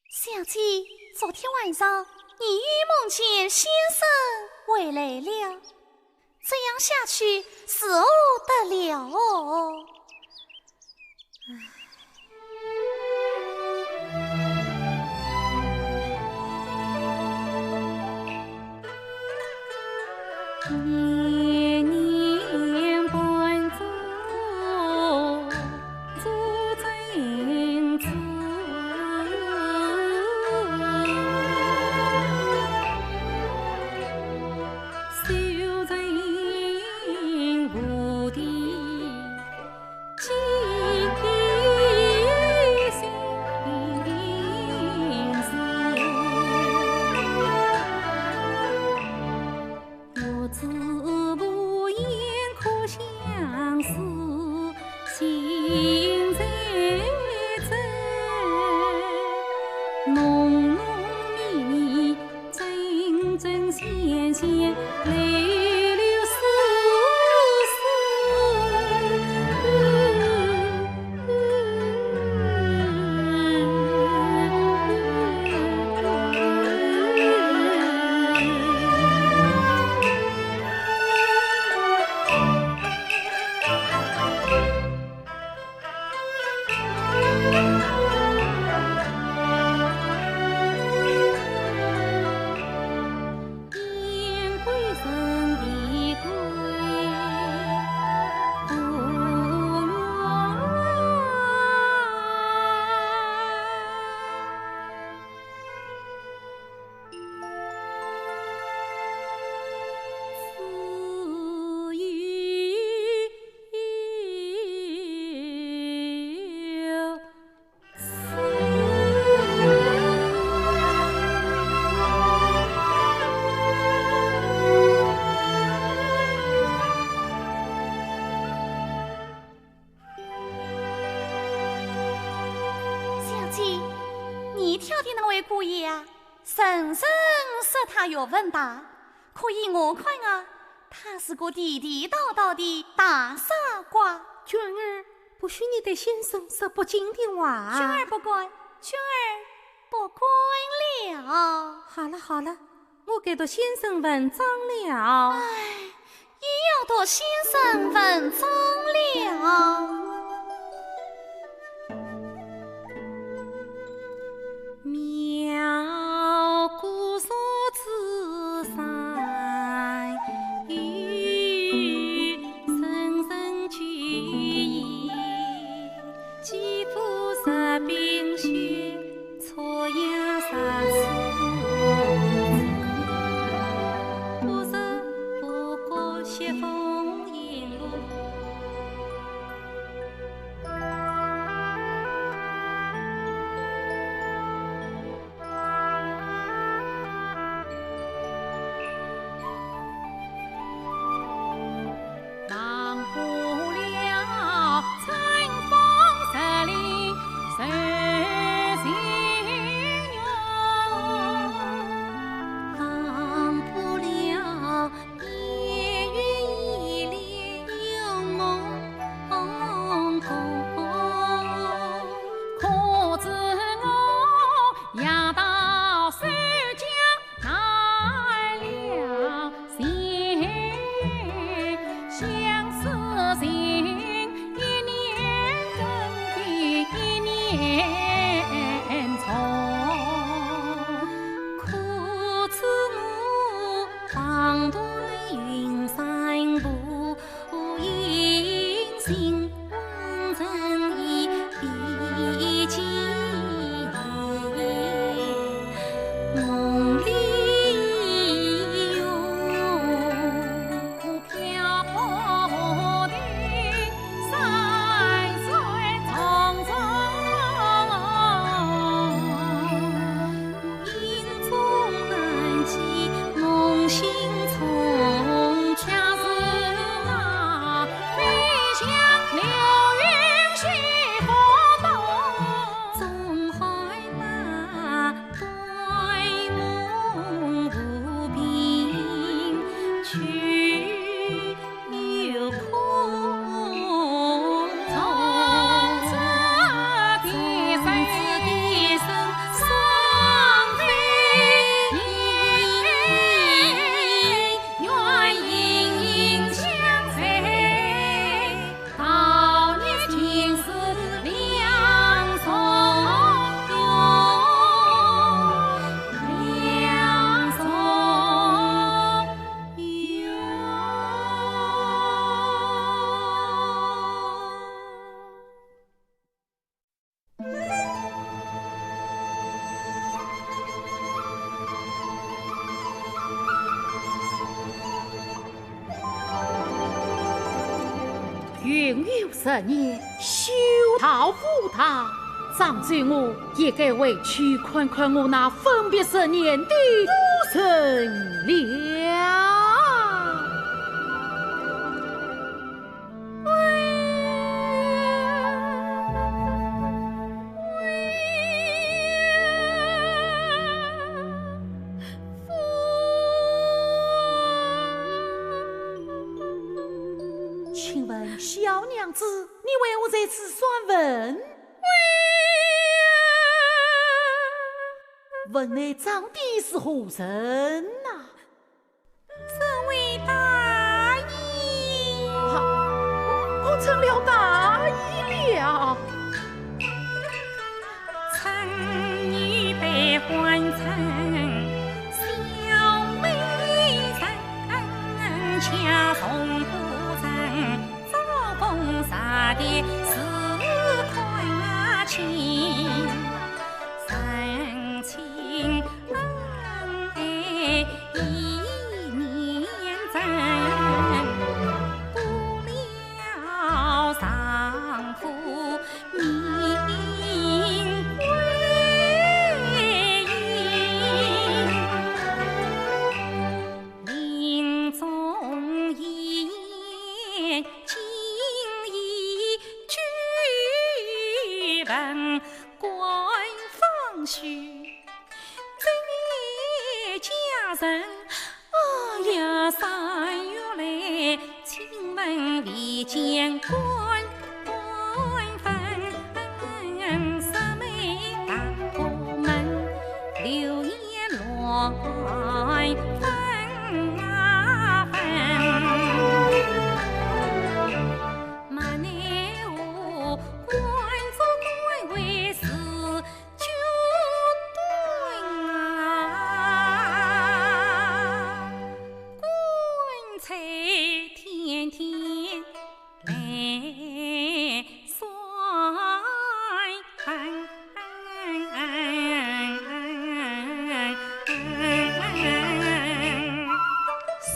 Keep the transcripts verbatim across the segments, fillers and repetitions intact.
小姐，昨天晚上你又梦见先生回来了，这样下去如何得了哦？唉。小姐，你挑的那位姑爷啊，人人说他学问大，可依我看啊，他是个地地道道的大傻瓜。娟儿，不许你对先生说不敬的话。娟儿不敢，娟儿不敢了。好了好了，我该读先生文章了。唉， 又要读先生文章了。有十年，修道无他，上周我也该回去看看我那分别十年的夫人了。 请问小娘子，你为何在此算问？问你长的是何人呐？ 这位大爷。啊，我成了大爷了。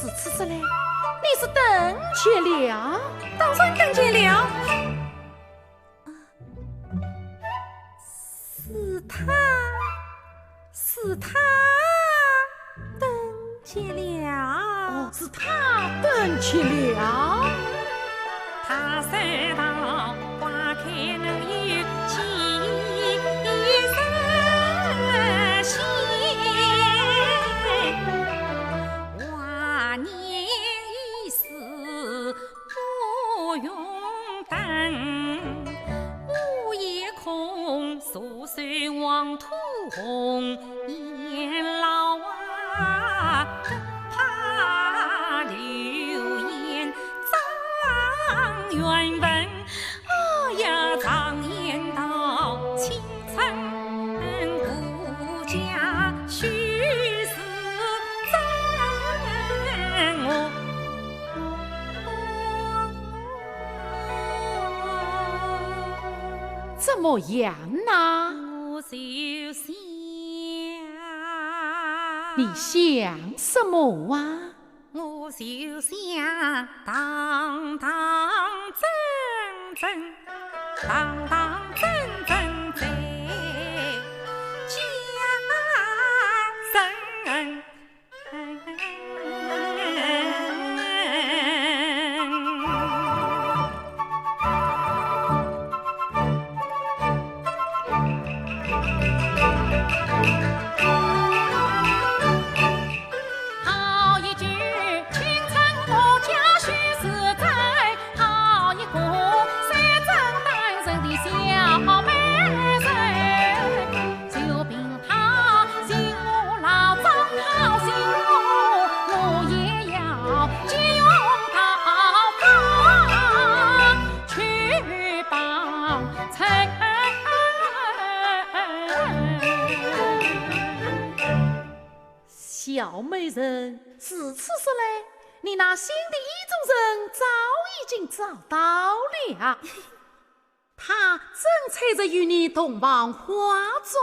如此说来，你是等见了？当然等见了。 是他，是他等见了。哦，是他等见了。怎么样呐？ 你想什么啊？小美人，如此说来，你那心的意中人早已经找到了。 他正在这与你洞房花烛，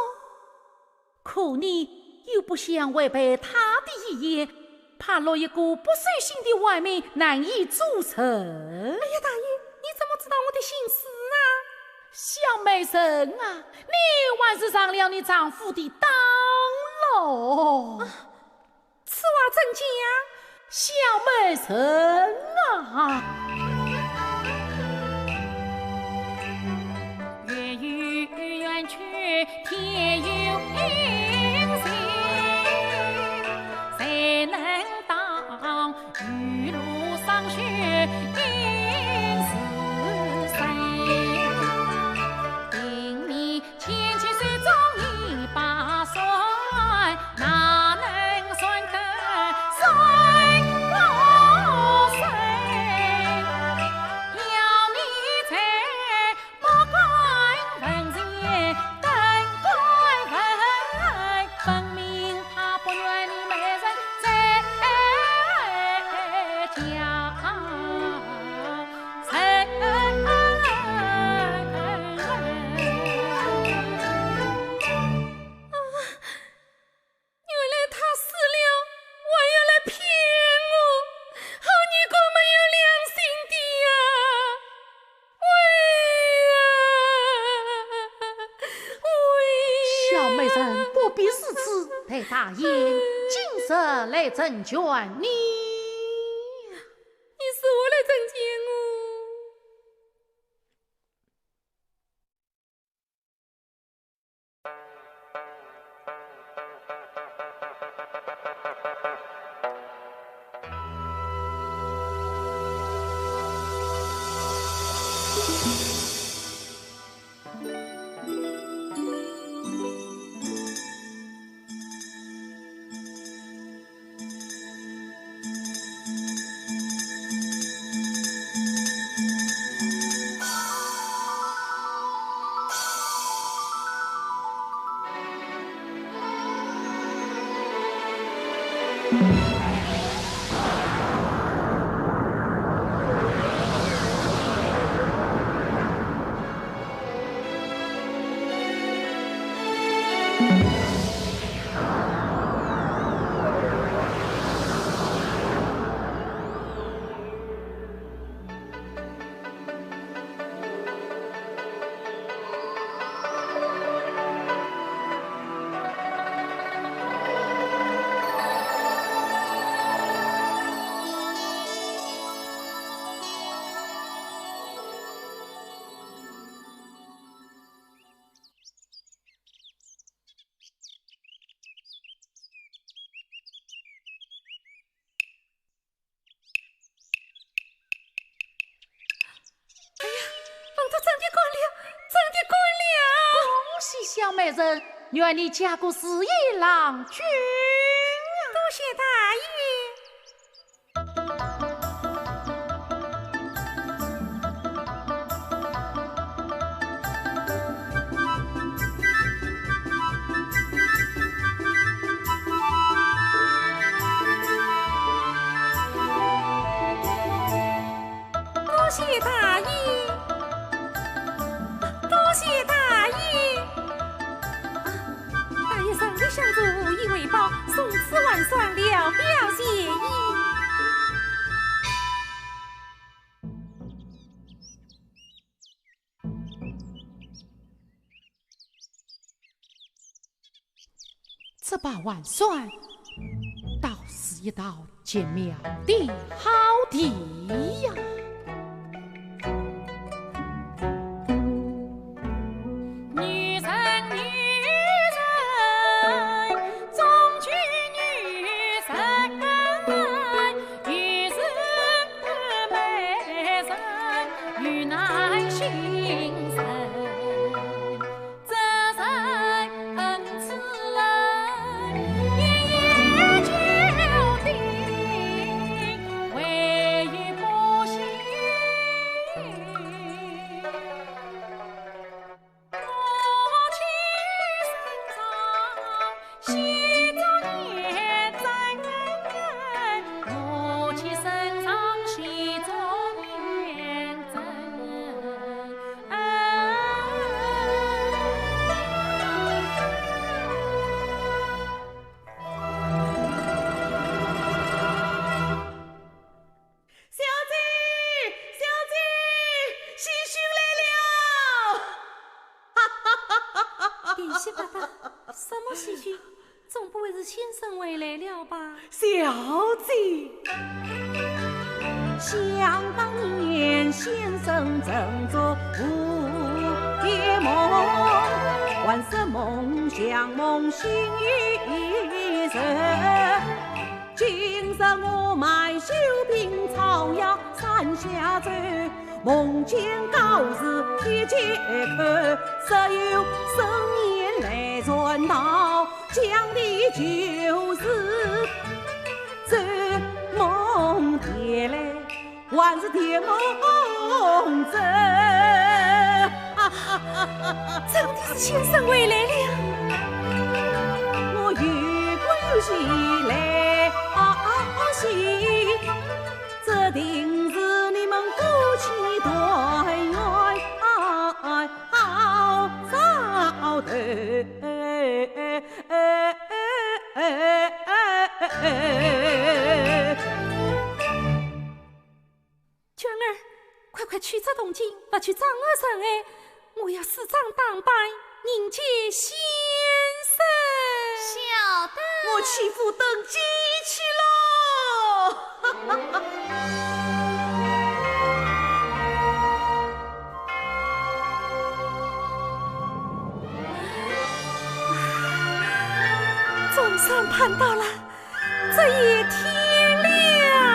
可你又不想违背他的遗言，怕落一个不守信的外面难以做人。哎呀，大爷，你怎么这心事啊？小美人啊，你还是上了你丈夫的当喽。啊，此话怎讲？小美人啊！月有圆缺，天有阴晴，谁能当 雨露霜雪应时辰。明明牵牵手，中年把算，哪能算得算不算？要你在 不管文钱，更管文，分明他不愿你美人再嫁人。原来他死了，还要来骗我，好你个没有良心的呀！喂呀，喂呀！小美人不必如此，待大爷今日来成全你。你是我来成全我？ 哎呀，碰着张德官了，张德官了！恭喜小美人，愿你嫁个如意郎君啊！多谢大爷。 多谢大爷，多谢大爷。啊，大爷上联相助，无以为报，从此还算聊表谢意。 这把还算，倒是一道精妙的好题呀。女人，女人，终究女人，又是美人，又难信人。 这人此人一言九鼎，唯有不孝总不会是先生回来了吧？小姐。想当年，先生曾做蝴蝶梦，还似梦想梦醒一时。今日我买绣饼草药山下走，梦见告示一揭开，只有生言来传道。 讲的就是做梦的嘞，还是甜梦真？真的是先生回来了。我有关系来啊，这定是你们夫妻团圆啊，好兆头。 娟儿，快快去捉铜镜，拔去障眼神哎，我要梳妆打扮，迎接先生。晓得。我去赴登记去喽。总算盼到了，这也天亮。呀，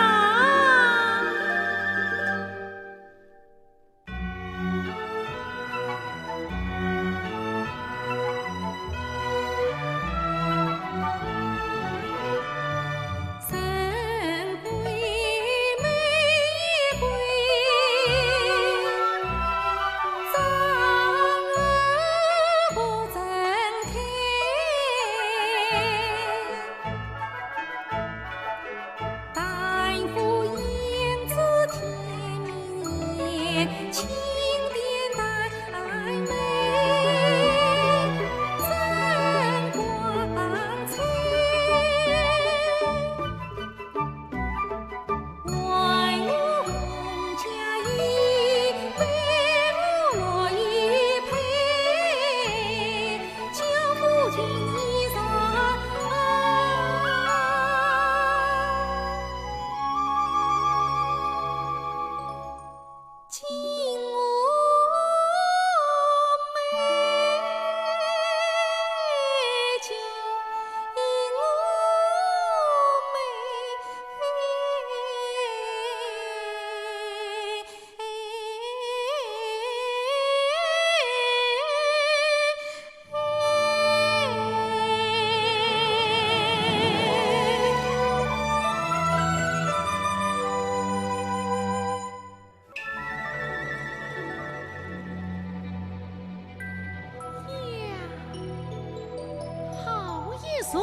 好一重。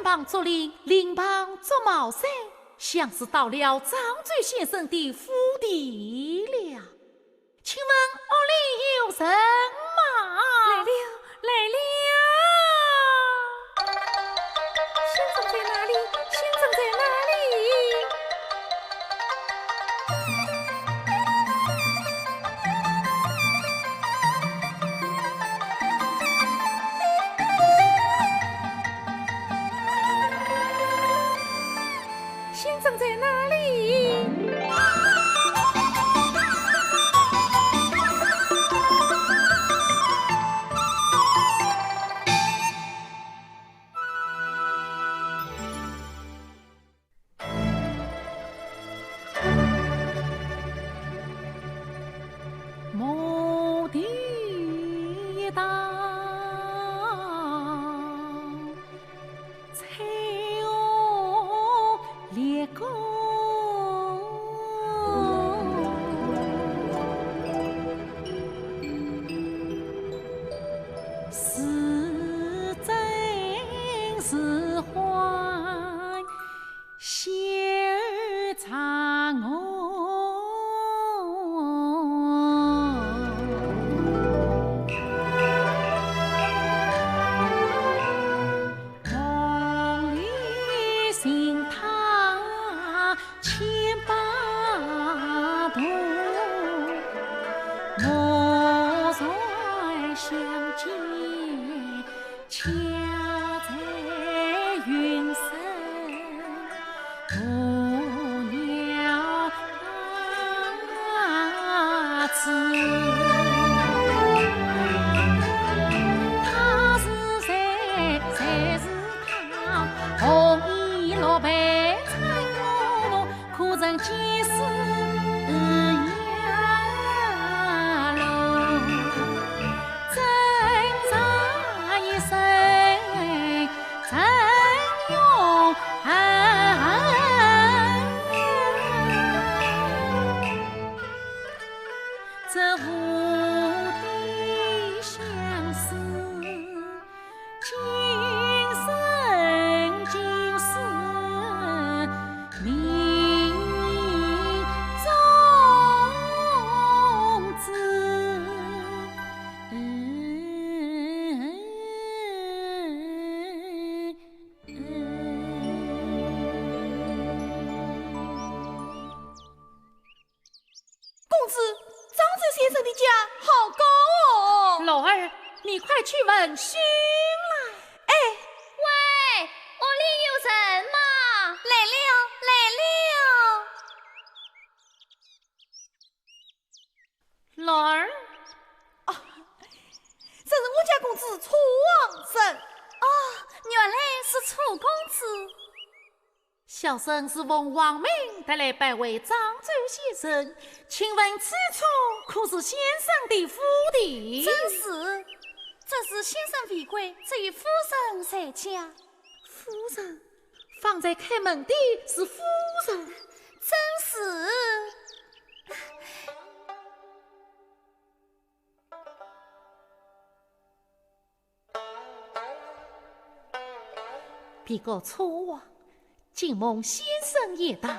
旁竹林，林旁竹茅山，像是到了漳州先生的府邸了。请问屋里有人吗？来了，来了！先生在哪里？先生在哪里？ 先生在哪里？ 公子，漳州先生的家好高哦。罗儿，你快去闻讯来。哎。喂，屋里有人吗？来了，来了。罗儿。啊，这是我家公子楚王生。哦，原来是楚公子。 小生是奉王命特来拜会漳州先生，请问此处可是先生的府邸？正是，只是先生未归，只有夫人在家。夫人？方才开门的是夫人？正是。 禀告楚王，今蒙先生驿道，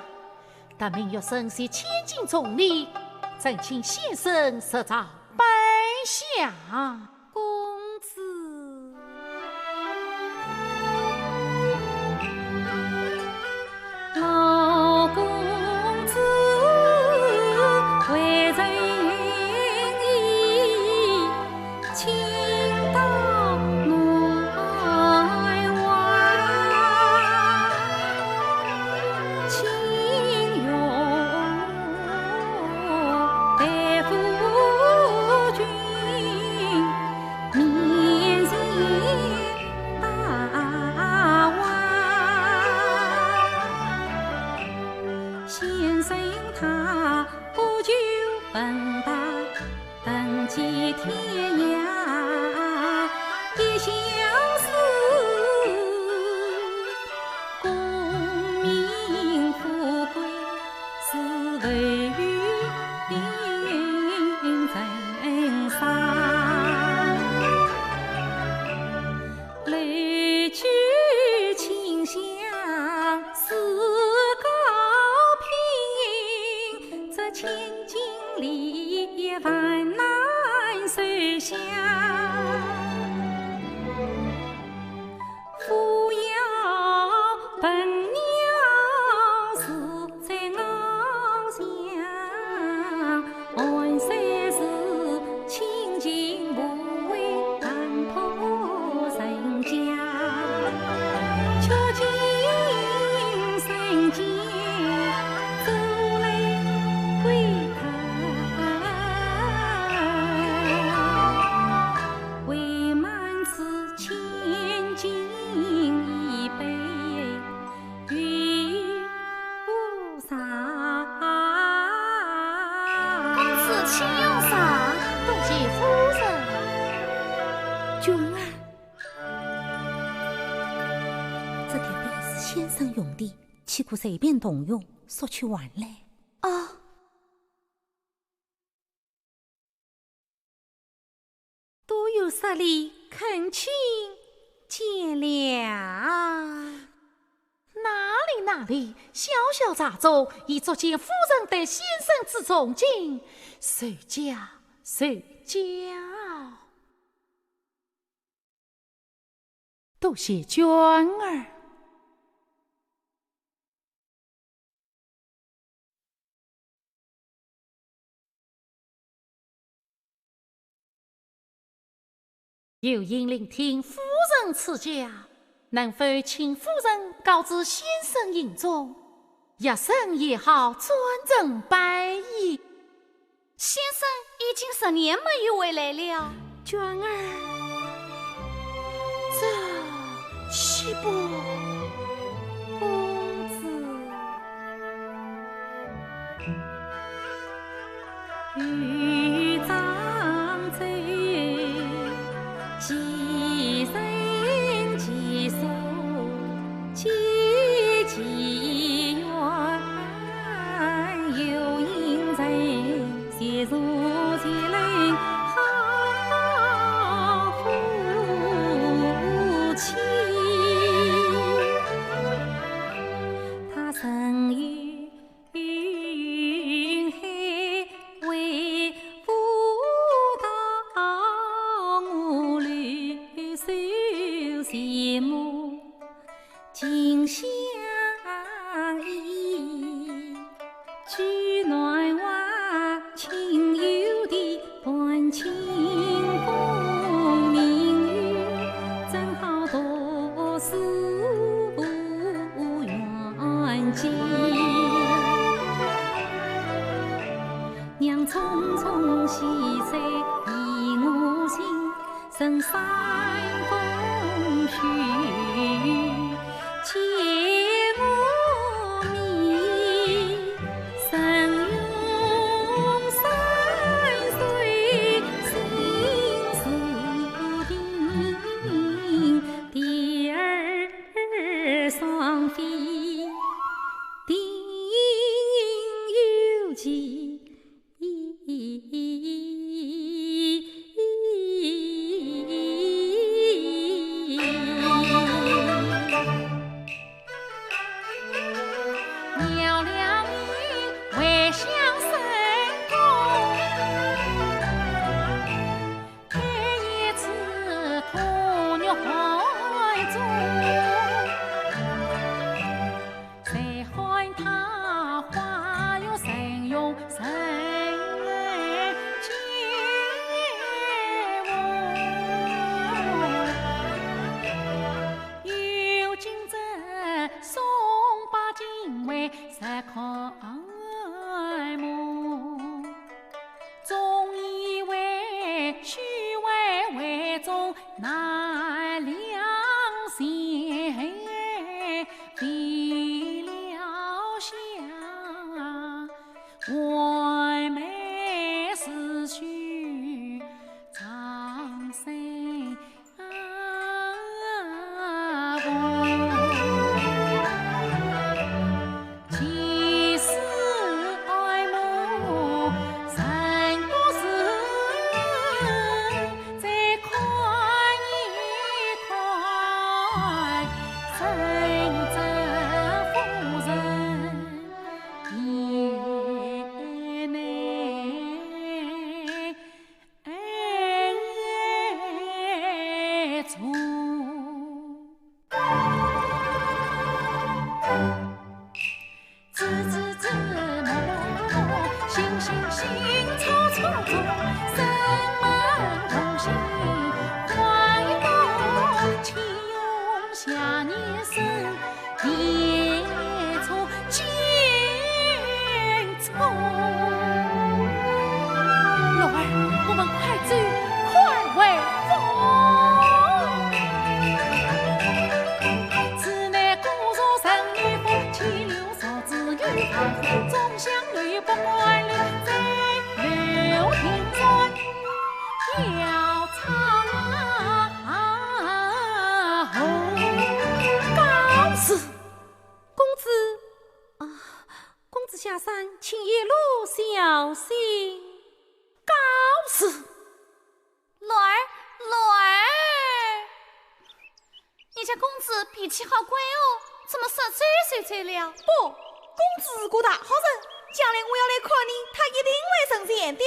特命学生携千金重礼，正请先生设朝拜相。公子。兄弟，岂可随便动用，索取还来？啊！ 多有失礼，恳请见谅。哪里哪里，小小茶中已足见夫人对先生之重敬，受教，受教。多谢娟儿。 有幸聆听夫人赐教，能否请夫人告知先生行踪？学生也好转呈拜谒。先生已经十年没有回来了。娟儿，这岂不……公子。 云海为父到我留守前母，今相依，取暖花清幽殿，伴清风明月，正好独自 远近。娘匆匆逝去已无信，人山风雨，见我面，神容山水，心事定。 蝶儿双飞，定有期。下山请一路小心。告辞。 兰儿，兰儿，你家公子脾气好怪哦，怎么说走就走了？不，公子是个大好人，将来我要来看你，他一定会成全的。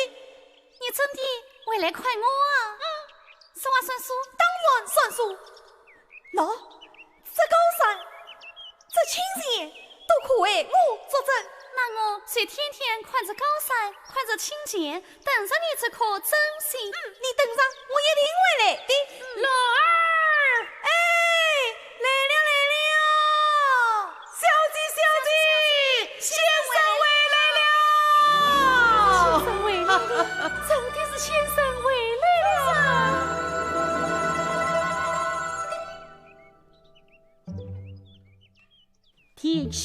你真的会来看我啊？嗯。说话算数？当然算数。喏，这高山，这清泉，都可为我作证。那我就天天看着高山，看着清泉， 等着你这颗真心。嗯，你等着，我一定会来的。嗯。兰儿！哎，来了，来了！小姐，小姐，先生回来了！先生回来了，真的是先生回来了。田秋。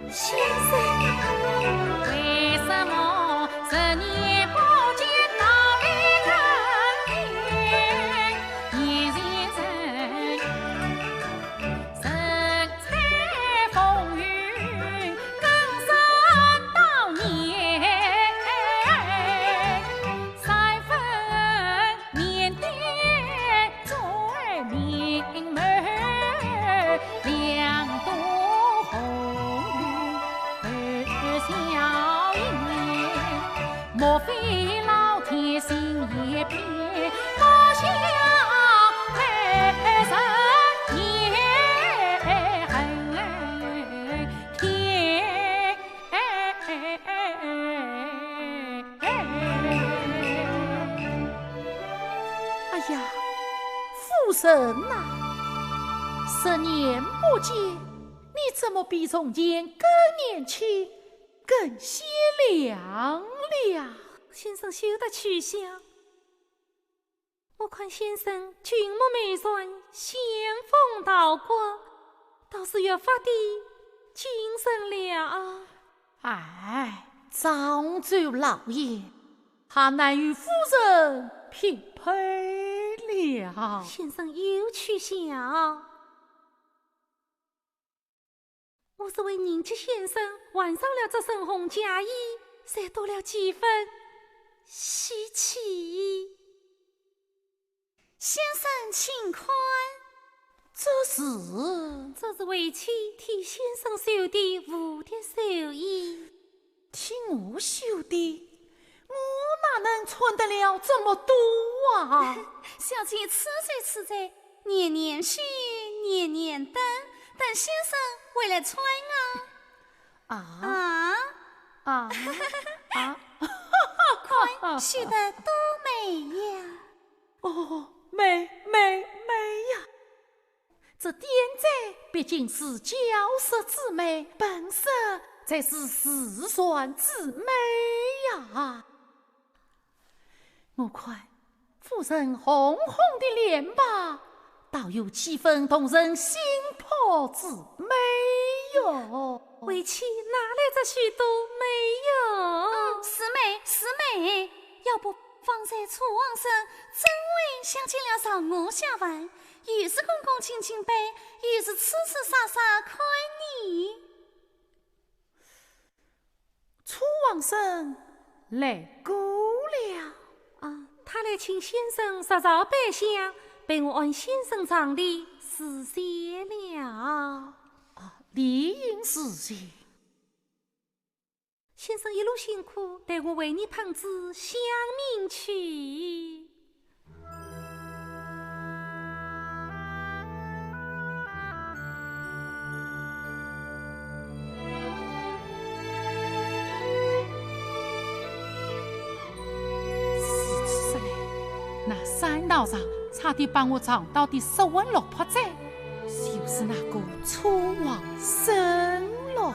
先生。为什么十年不见到你人面？年前人，人在风雨，更上当年。三分面的 再明眸，两朵红云儿笑颜，莫非老天心也变，不想二十年后天 哎呀，夫人呐，十年不见，你怎么比从前更年轻、更鲜亮了？先生休得取笑， 我看先生俊目美鬓，仙风道骨，倒是越发的精神了啊。哎，早就老矣，还难与夫人匹配了。先生又取笑。 我是为迎接先生换上了这身红嫁衣，才多了几分喜气。先生请看。这是？这是为妻替先生绣的蝴蝶寿衣。 替我绣的，我哪能穿得了这么多啊？小姐，此罪此罪，年年绣，年年等，等先生回来穿啊。啊？啊？啊？啊？看，绣得多美呀！哦，美，美，美呀！ 这点缀毕竟是娇色之美，本色才是自然之美呀。我看夫人红红的脸庞，倒有几分动人心魄之美哟。为妻哪来这许多美哟？嗯，是美，是美。要不方才楚王生真会想起了让我下凡， 又是恭恭敬敬拜，又是痴痴傻傻看你。楚王生来过了。啊，他来请先生入朝拜相，被我按先生常例辞谢了。啊，理应辞谢。 先生一路辛苦，待我为你捧仔香茗去。如此说来，那山道上差点把我撞倒的失魂落魄者， 就是那个楚王生了。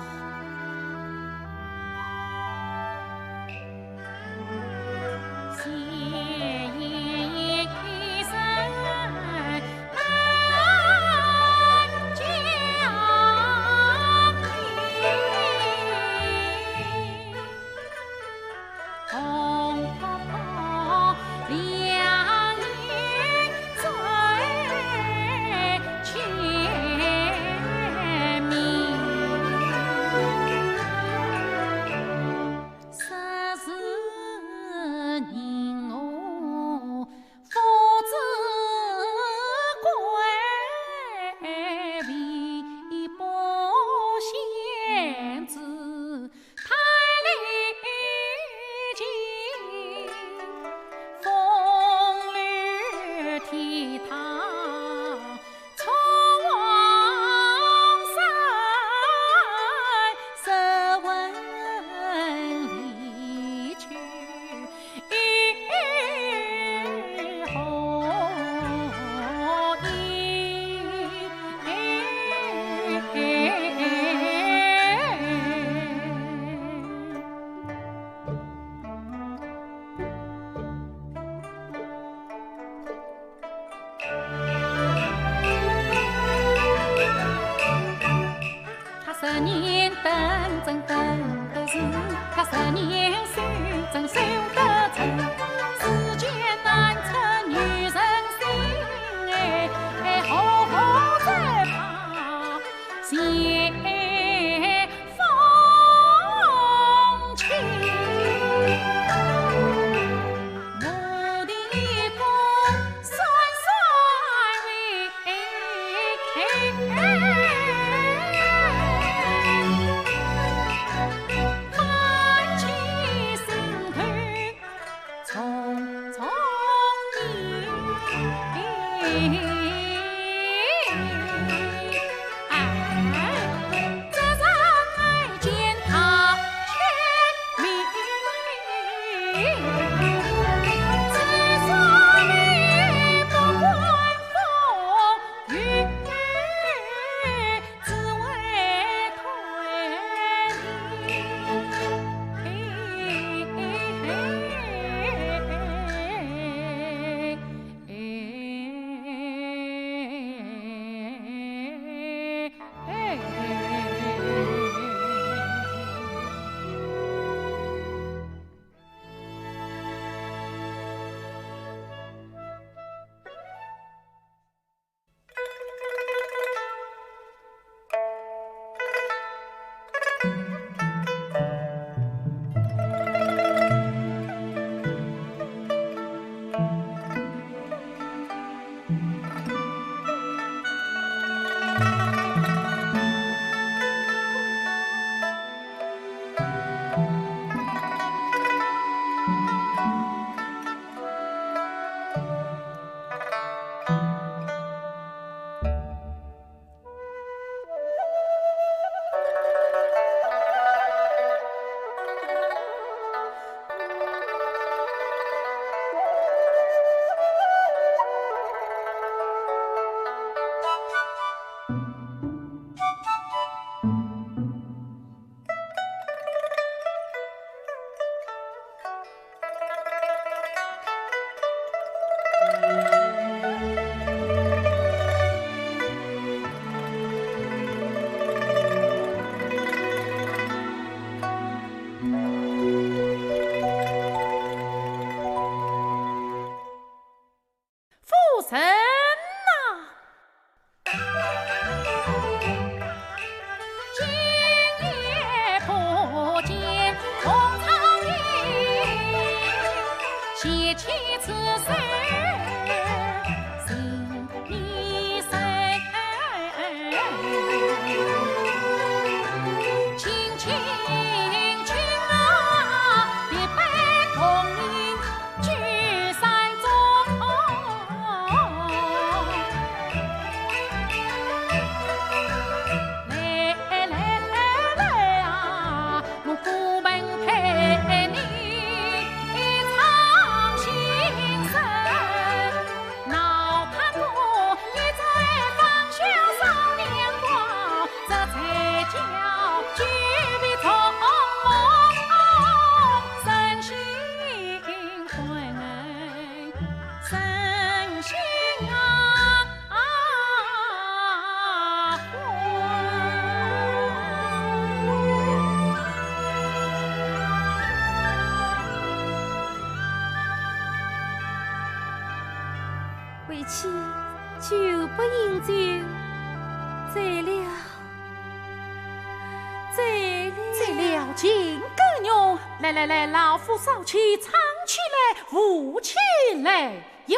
他十年等，真等得是，他十年修，真修得成。世间难测女人心，哎，好好再把心放清。 夫人呐！ 为妻酒不饮酒，醉了，醉了。醉了尽够用。来来来，老夫少妻搀起来，扶起来哟。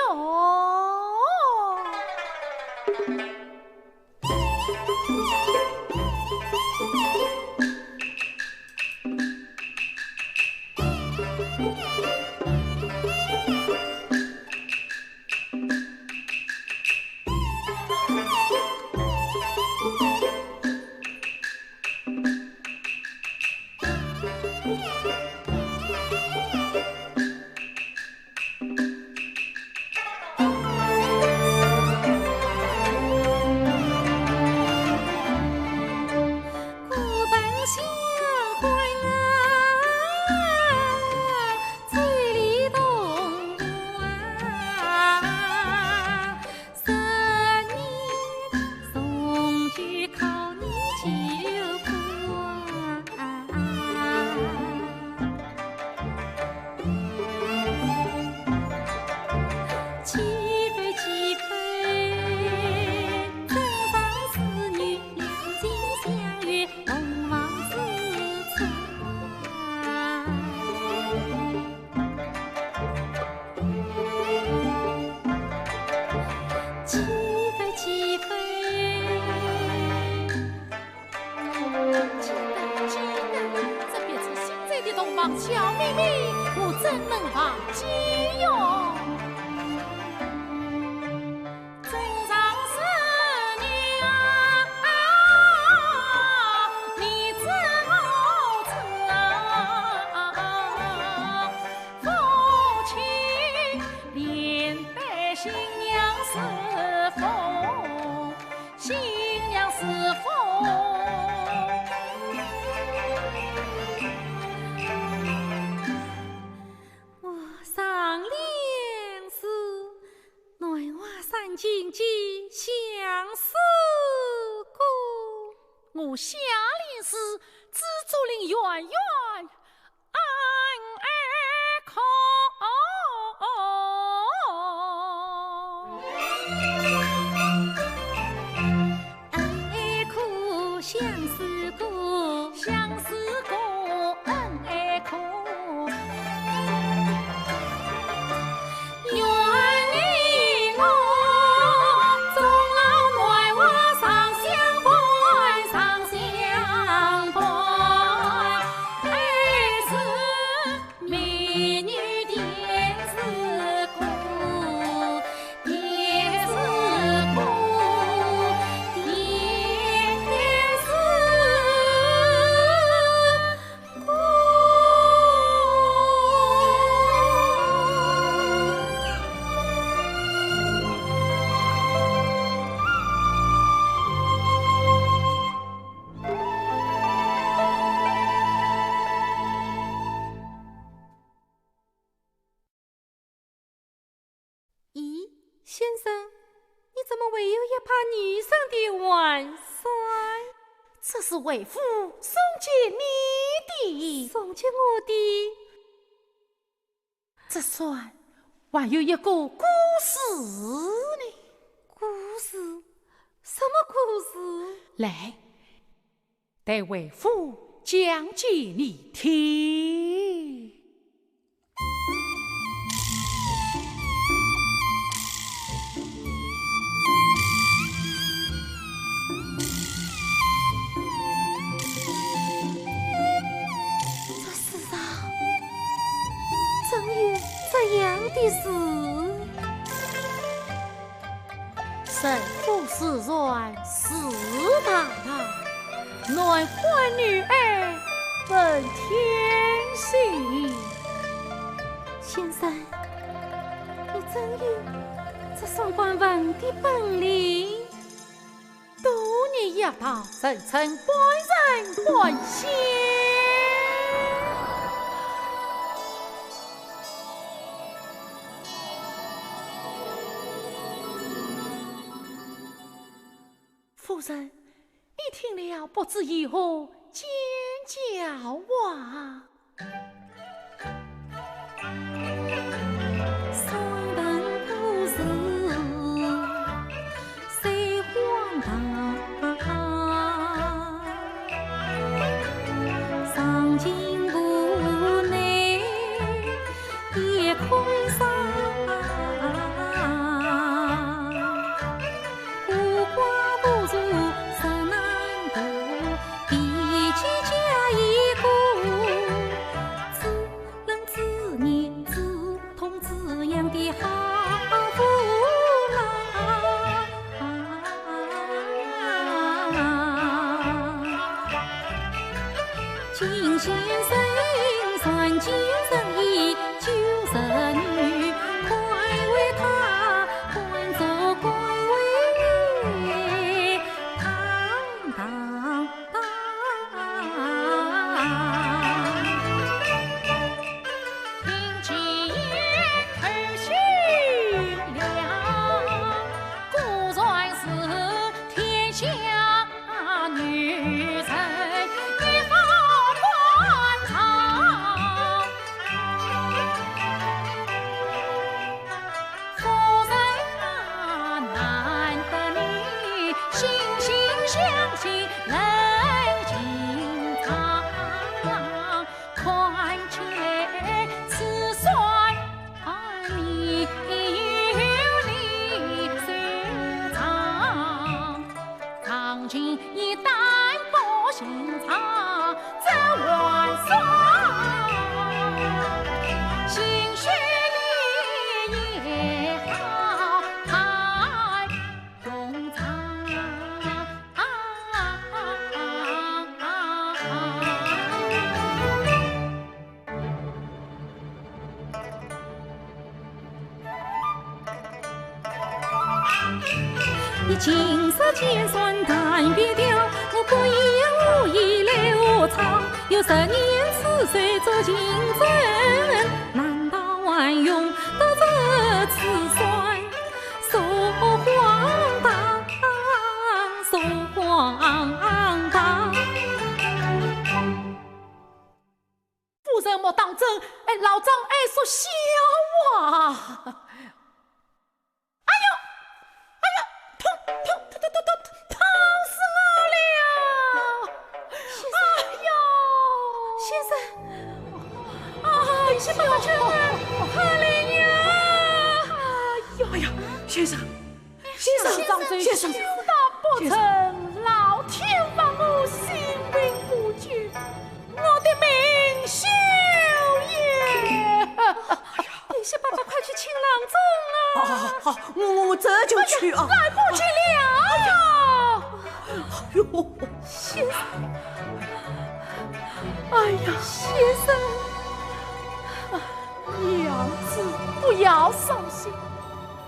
小妹妹，我怎能忘记哟？正常是你啊，你知我知啊，夫妻连带新娘是否？ 新娘是否？我上联是：兰花山尽寄相思歌。我下联是：紫竹林远远 恩爱苦。恩爱苦，相思苦，相思苦，恩爱苦。 愿你我终老梅花上相伴，上相伴。哎，是美女点子歌，点子歌，点子歌。 咦，先生，你怎么会有一把女生的汗衫？这是为夫送给你的。送给我的？这衫还有一个故事呢。故事？什么故事？来，待为夫讲给你听。 这世上真有这样的事？ 人无完人，事大大，男欢女爱本天性。先生，你真有这双观文的本领？多年学道，人称半人半仙。 夫人，你听了不知有何见教啊？心血也好，太冗长。你青山见山淡别调，我不言无意来和唱。有十年此事做情真，难道还用得着此番说荒唐，说荒唐？夫人莫当真，哎，老张爱说笑啊。 哎呦，哎呦，痛，痛，痛，痛，痛，痛死我了！哎呦，先生，啊，你先把他救来，可怜呀！哎呦，哎呀，先生，先生，先生，先生，死大不成，老天罚我性命无救。 我的命休也！哎呀，你先把他快去请郎中啊！好，好，好，好，我，我这就去啊。哎呀，来不及了呀！哎呦，先生，哎呀，先生，啊，娘子，不要伤心。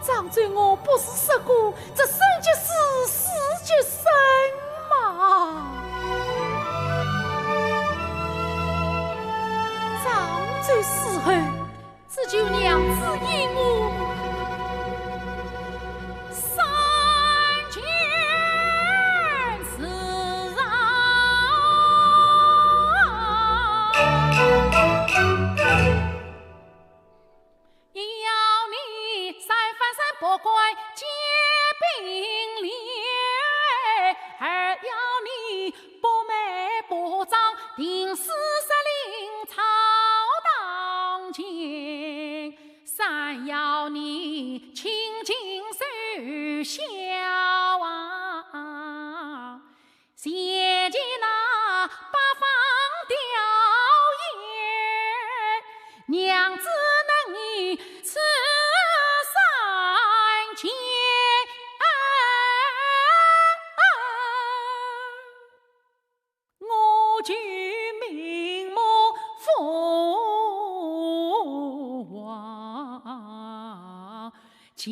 张周我不是说过，这生即死，死即生嘛。张周死后，只求娘子与我三全自然。 要你三番三不改皆并列，二要你不美不张，定是失灵吵当前，三要你清静守孝啊。 前前那八方调研，娘子能以此三全，我就明目复还。 见。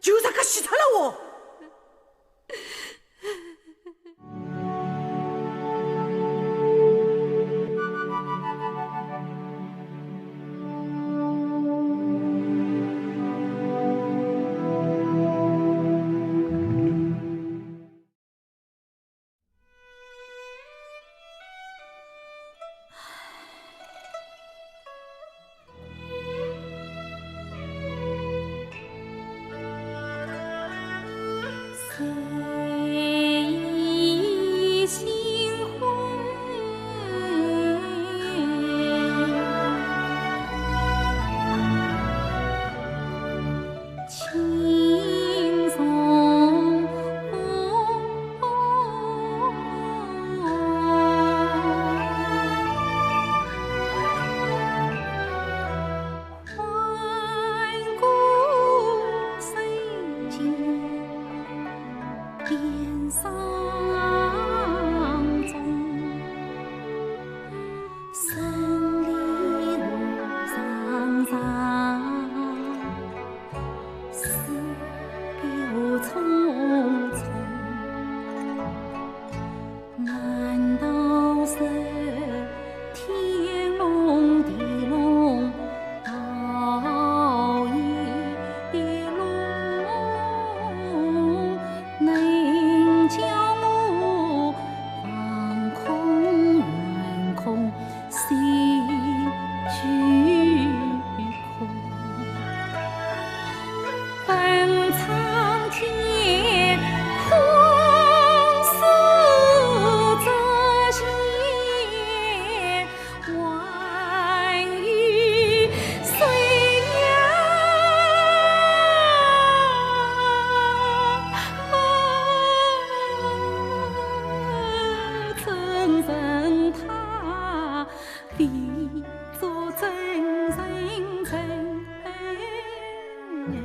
就这个死脱了哦！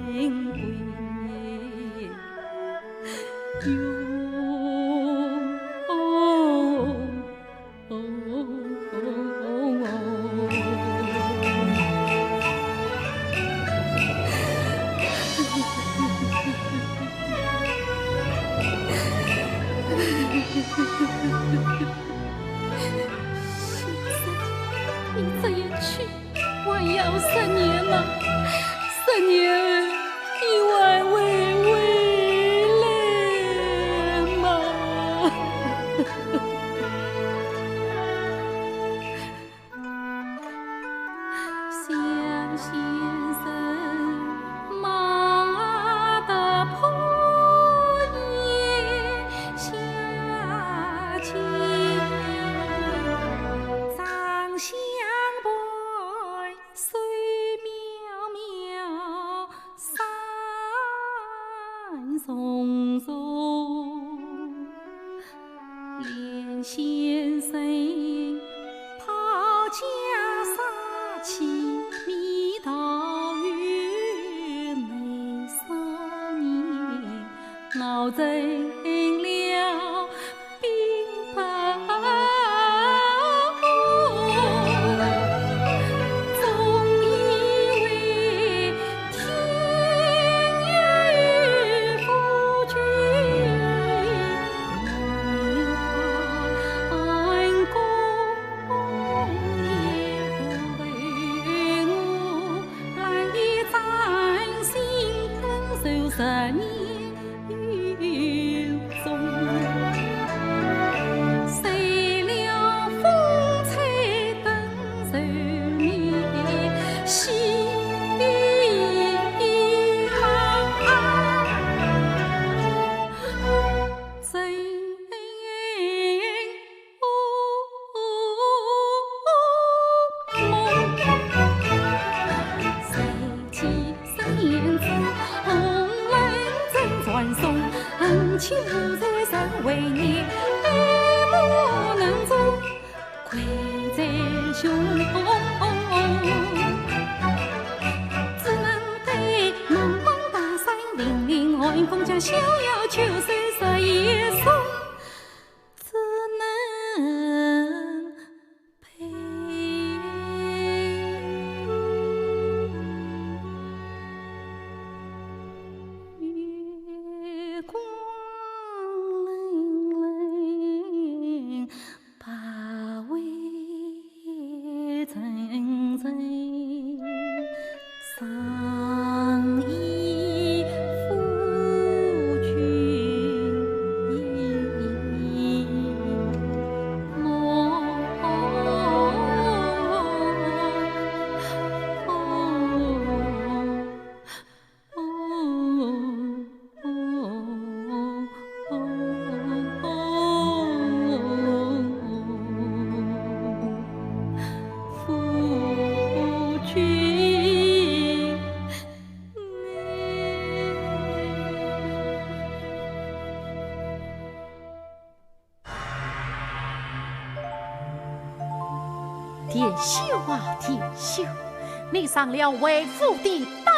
先生，你这一去，还要十年吗？十年后，你还会回来吗？ 田秀啊，田秀，你上了为父的当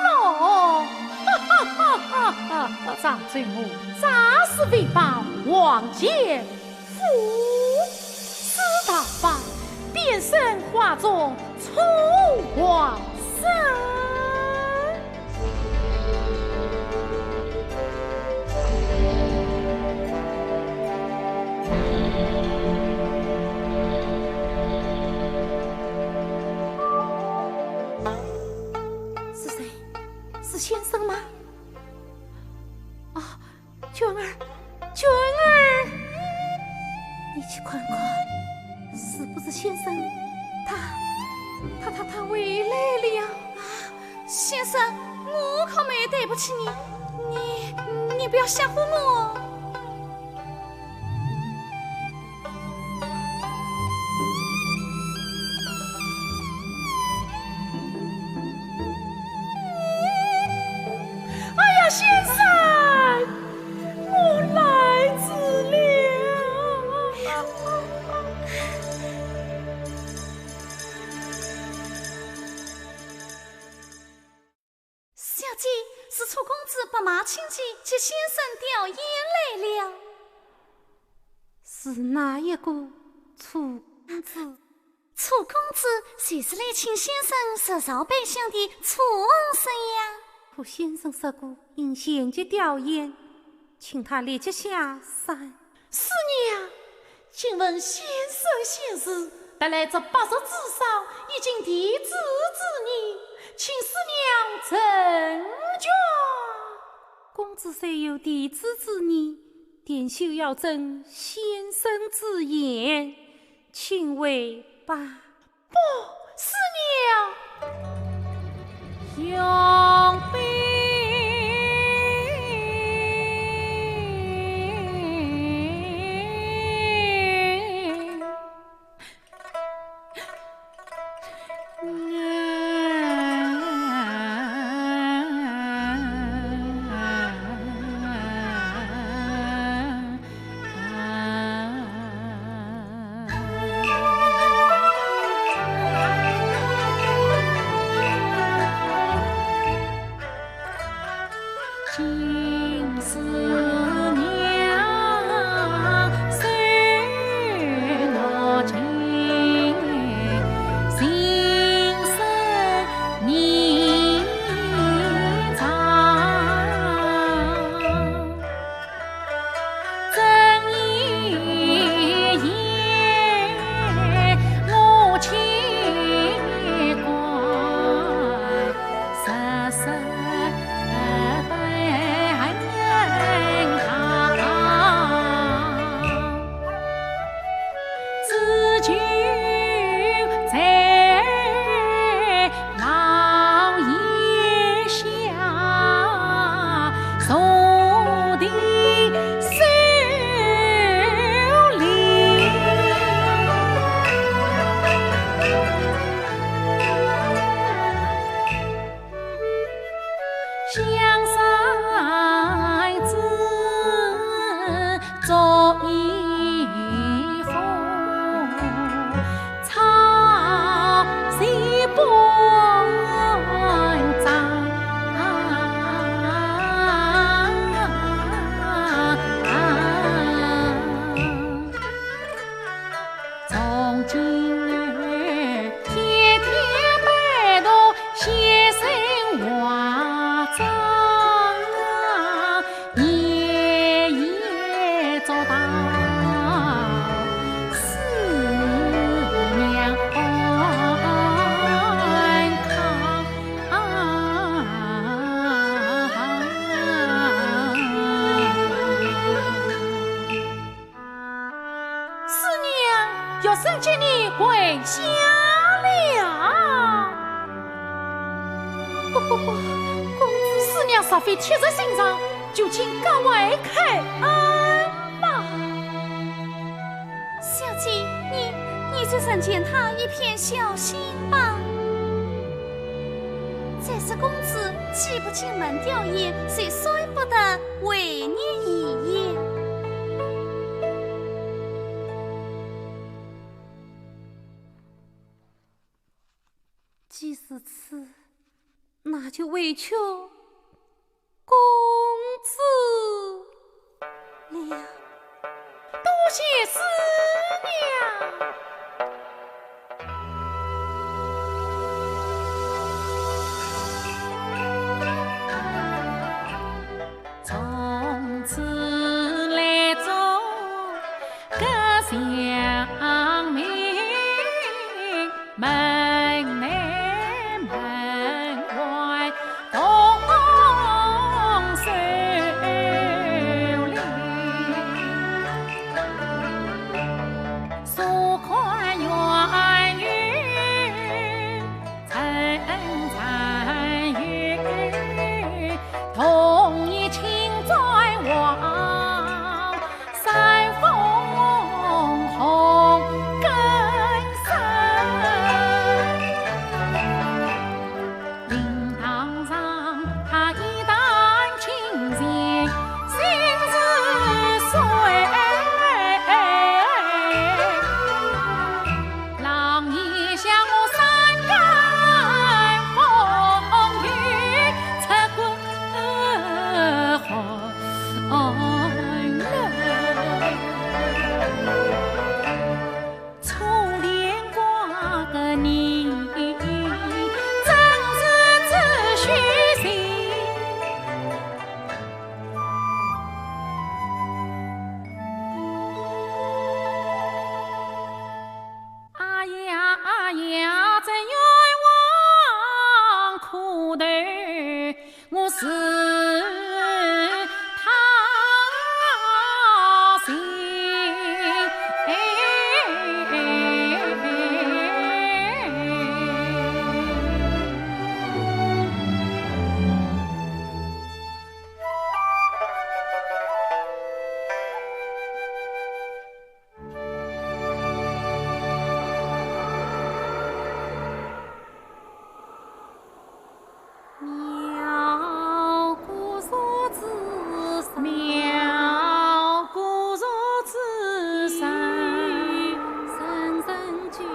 了！哈哈哈哈哈！张州我，啥是为报王前父？ 自打发，变身化作楚王孙。是谁？是先生吗？啊， 娟儿，娟儿，你去看看，是不是先生？他，他，他，他回来了。啊，先生，我可没对不起你，你，你不要吓唬我。 哎呀，先生，我来迟了。 先姐，是楚公子白马青鹡接先生吊唁来了。是哪一个楚公子？楚公子就是来请先生食朝拜相的楚王孙呀。可先生说过，因前去吊唁，请他立即下山。 师娘，请问先生仙逝，特来这白石之上，已经弟子之年，请师娘成全。公子虽有弟子之年，定休要遵先生之言，请回吧。 不，师娘。师娘，学生给你跪下了。不不不，公子。师娘若非铁石心肠，就请各位开恩吧。小姐，你，你就成全他一片孝心吧。 这是公子既不进门吊唁，就算不得违逆遗言。既如此，那就委屈 公子了。多谢师娘。从此来做个祥民。 门内门外同守礼，坐看我是他心。妙古如此妙古如此山。人人皆人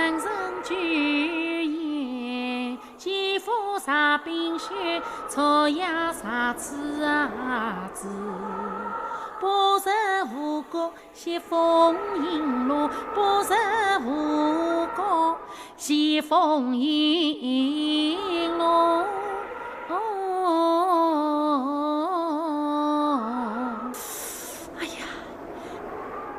人皆见佛石冰雪，初夜石子啊子，不是无故 西风引路，不是无故西风引路。哎呀，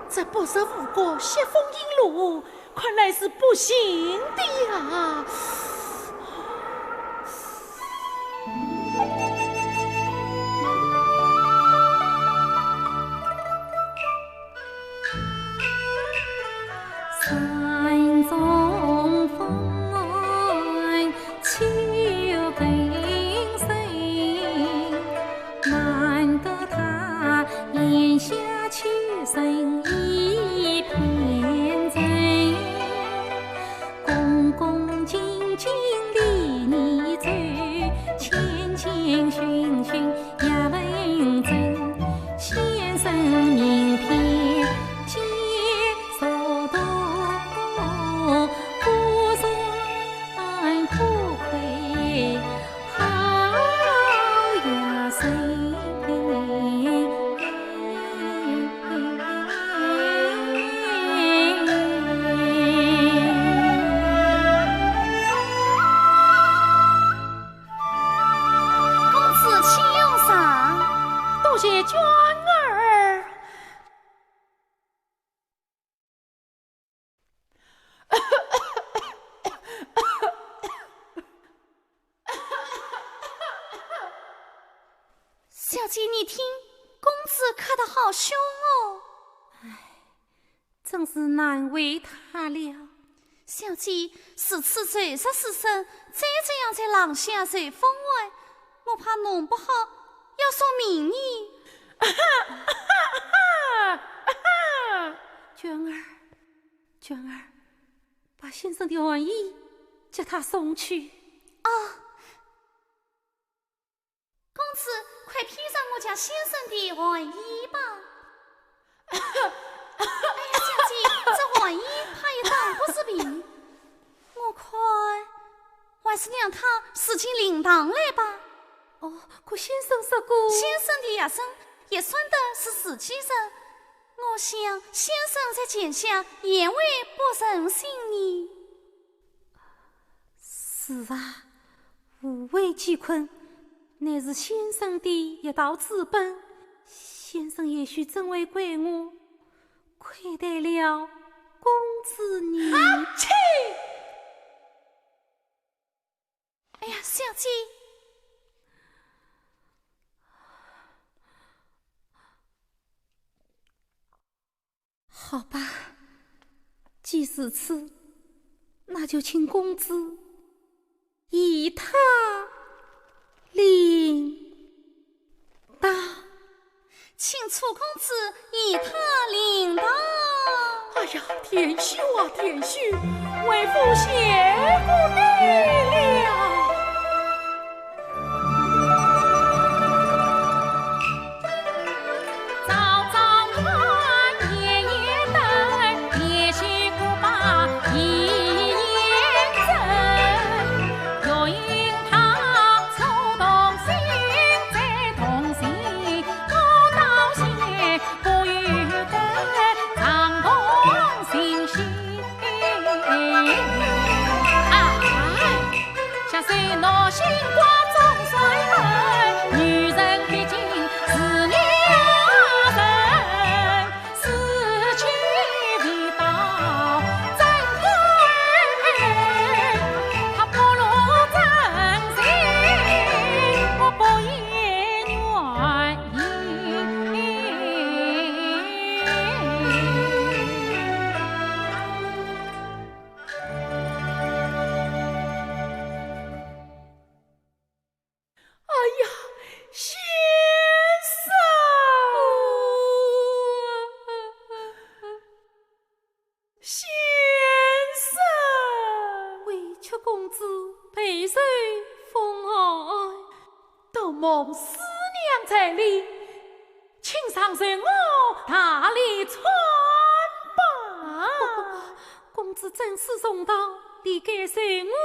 这不是无故西风引路， 看来是不行的呀。山中风，秋更深，难得他檐下秋声一片静。 恭恭敬敬地你走，谦谦逊逊也问准，先生明天见速度，不然可亏 好呀，谁？公子请用茶。多谢娟儿。 小姐，你听，公子咳得好凶哦。唉，真是难为他了。小姐，如此垂日之深，再这样在廊下受风寒，我怕弄不好要送命呢。娟儿，娟儿，把先生的寒衣给他送去。啊， 公子，快披上我家先生的寒衣吧。哎呀，小姐，这寒衣怕也当不是病。我看，还是让他自己领堂来吧。哦，可先生说过，先生的学生也算得是自己人，我想先生在泉下也会不忍心呢。 是啊，无为寄困，乃是先生的一道资本。先生也许真会怪我，亏待了公子你。哈气！哎呀，小姐， 好吧，既如此，那就请公子以他领当。请楚公子以他领当。哎呀，田兄啊，田兄，为父谢过你了。 下手拿星光总算来，女人毕竟是女人，事情未到真快，她不如在奉师娘在礼，请上受我大礼参拜。公子真是重道，理该受我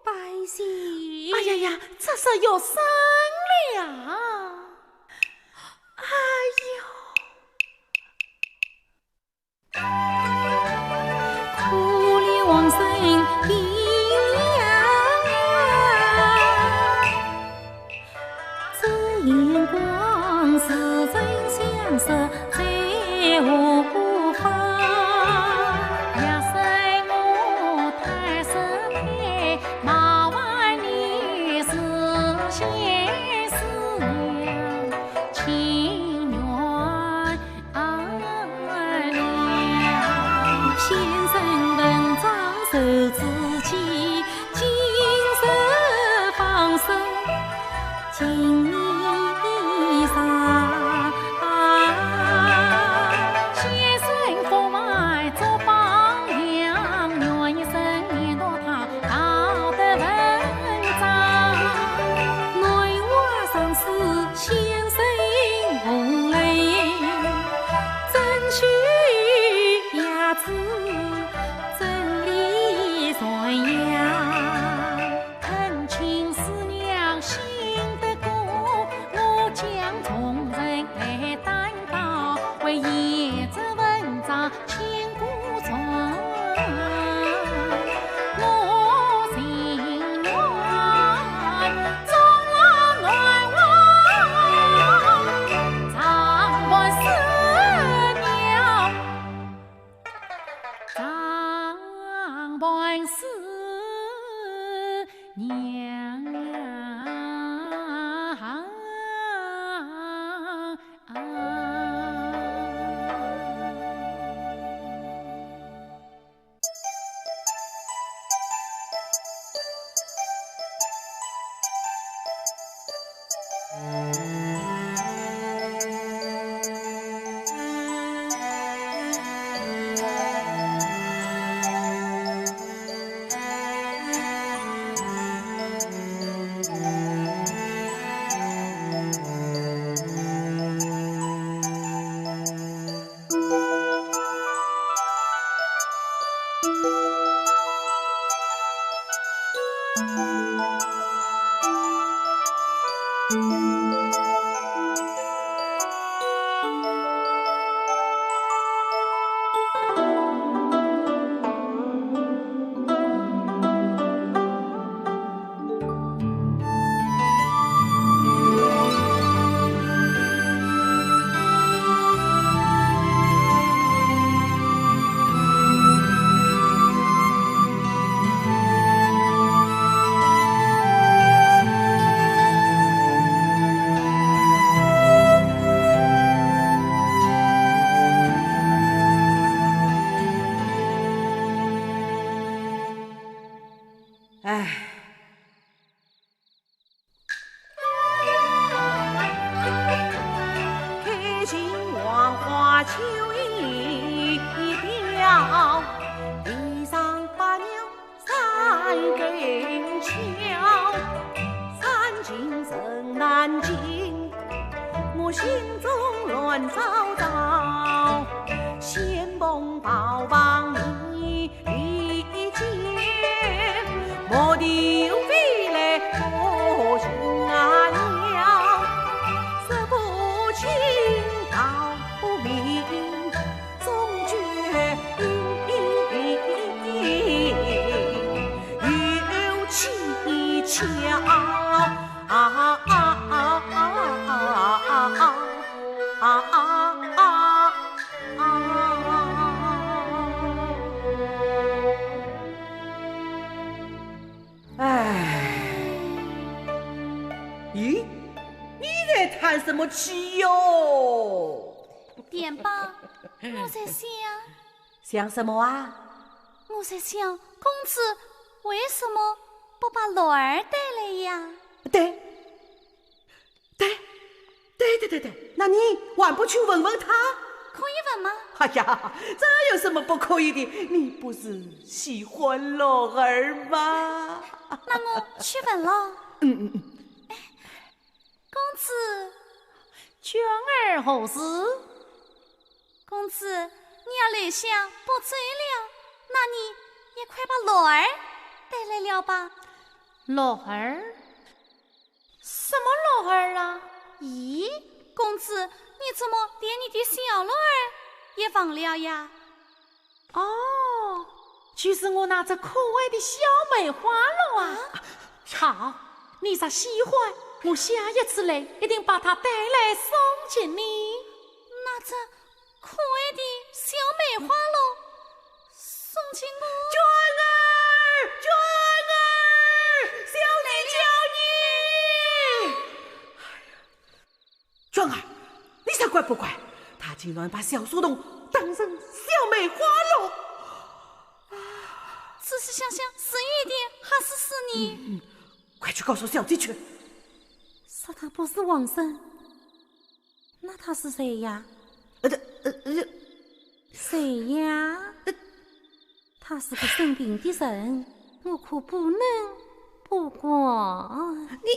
拜谢。哎呀呀，这是要生了！哎呦！ 哎。 哎，咦，你在叹什么气哟？电报，我在想。想什么啊？我在想，公子为什么不把骡儿带来呀？对， 对，对对对对，那你还不去问问他？可以问吗？哎呀，这有什么不可以的？你不是喜欢骡儿吗？那我去问了。嗯嗯嗯。子。娟儿何事？公子，你要留下不走了，那你也快把鹿儿带来了吧。鹿儿？什么鹿儿啊？咦，公子，你怎么连你的小鹿儿也忘了呀？ 哦，就是我那只可爱的小梅花鹿啊。啊？好，你若喜欢，我下一次来一定把它带来送给你。那只可爱的小梅花鹿送给我？娟儿，娟儿，小姐叫你。 娟儿，你才乖不乖？他竟然把小书童当成小梅花鹿。仔细想想，是雨点还是思念？嗯，嗯，快去告诉小姐去。说他不是王生，那他是谁呀？呃，呃，呃，谁呀？呃， 他是个生病的人，我可不能不管。你，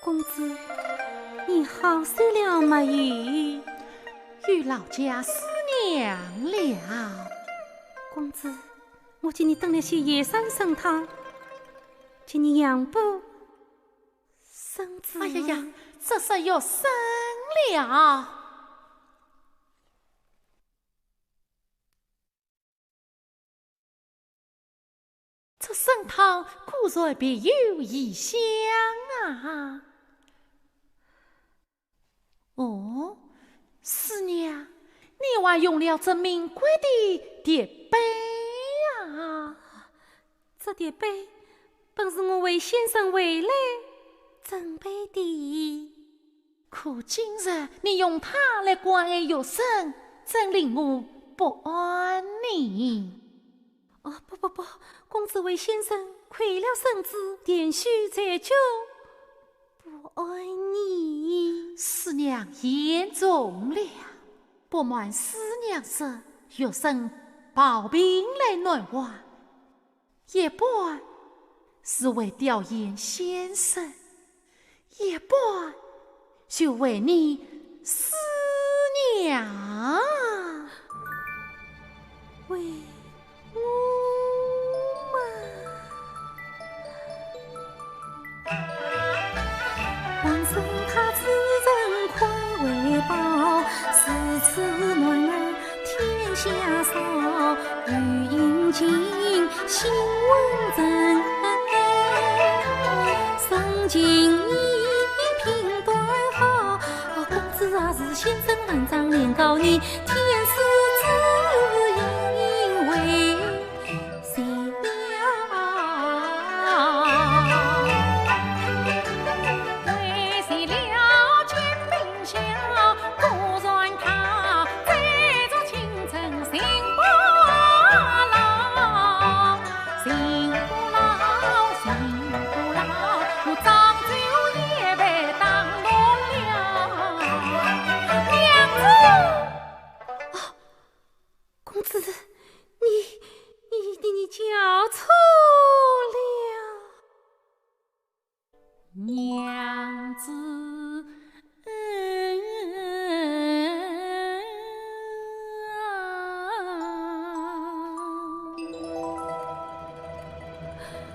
公子，你好些了没有？有劳驾思娘了。公子，我给你炖了些野参参汤，给你养补身子。哎呀呀，这是要生了。 这参汤果然别有异香啊！哦，思娘，你还用了这名贵的叠杯啊？这叠杯本是我为先生回来准备的。 可今日你用它来关爱学生，真令我不安呢。哦，不不不，公子为先生亏了身子，连续在酒，不安呢。思娘言重了，不瞒思娘说，学生抱病来南华， 一半是为吊唁先生，一半就为你思娘。为我嘛。 王孙他此人快为报，如此男儿天下少，欲饮尽心问症。生情你品断好，公子若是先生文章，念告你天师之音为 谁了？为谁了？肩并下，果然他，这座青春心不老，心不老，心不老，我早就也被打动了。娘子！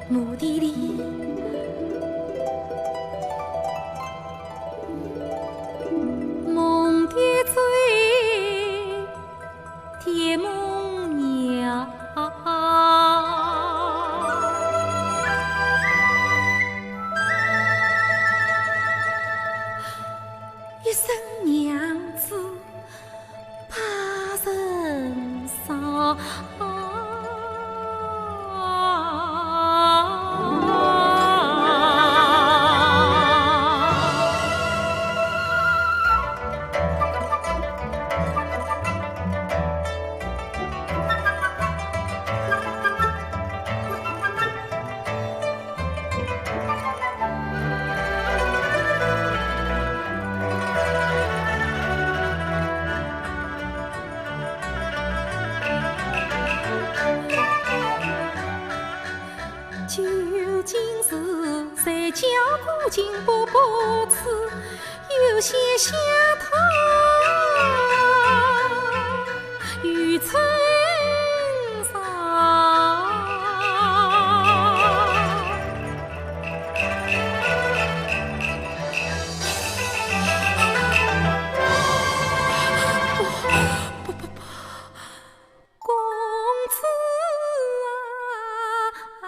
墓地里，梦的醉，甜梦呀。一声娘子 怕人伤。究竟是谁叫古井不不吃，有些下头与春山。 公子啊，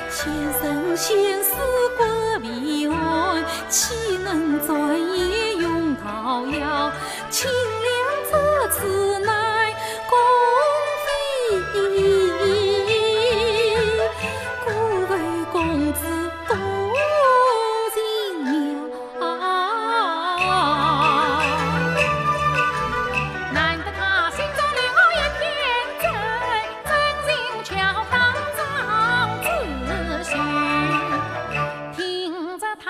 先生先死国未安，岂能转眼永桃夭？清凉这次乃公非，故为公子多情妙。 难得他心中留我一片真，真情巧当张子胥。听着他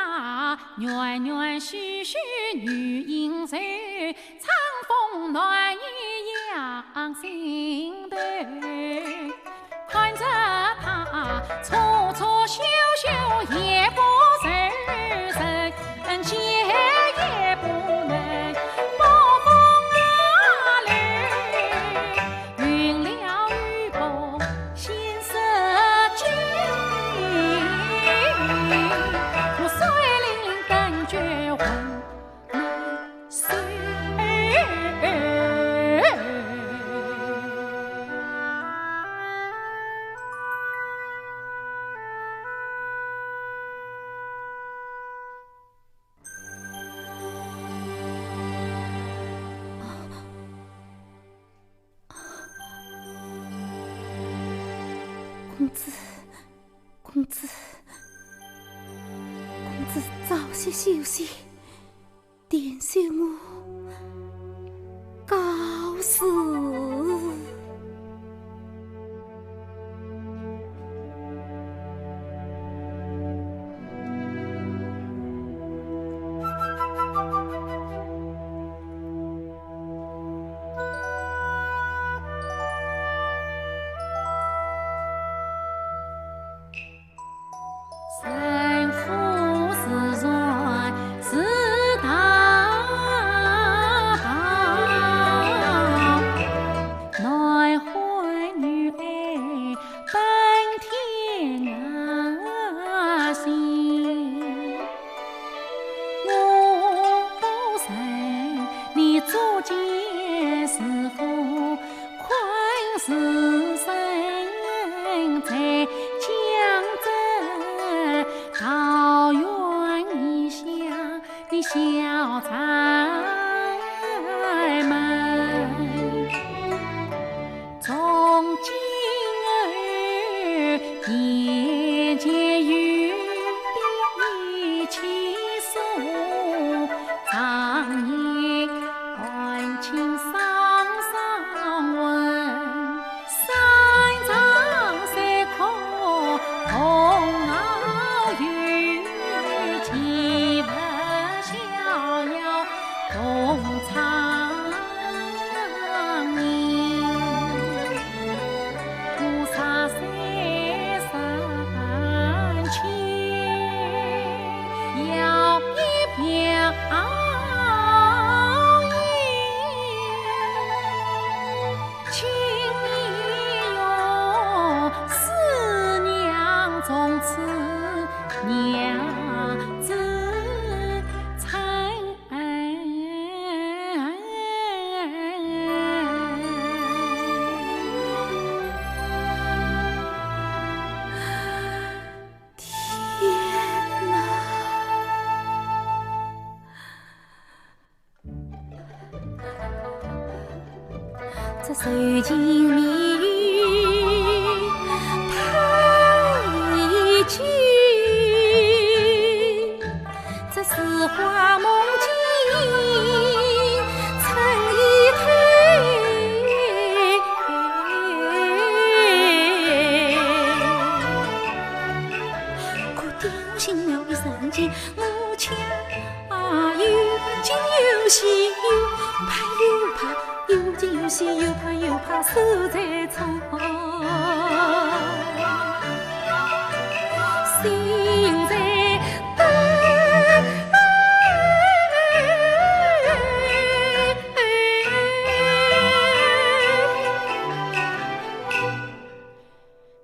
软软细细语音柔，春风暖意漾心头。 看着他，粗粗秀秀也不曾，人间也不能，暴风啊来，云了雨不显色景，我水灵灵感觉浑 公子，公子，公子早些休息。 田秀我告辞。 人夫自然是大道，男欢女爱本天性。我不曾，你足见是否 困时身在江浙桃源以下的小宅门，从今后眼前云的一切所，常言寒尽桑桑桝。后尽未有太久，这似花梦境春已退。可怜我新娘一生间，我却 啊，又惊又喜，又怕又怕，又惊又喜，又怕又怕，手在搓，心在抖。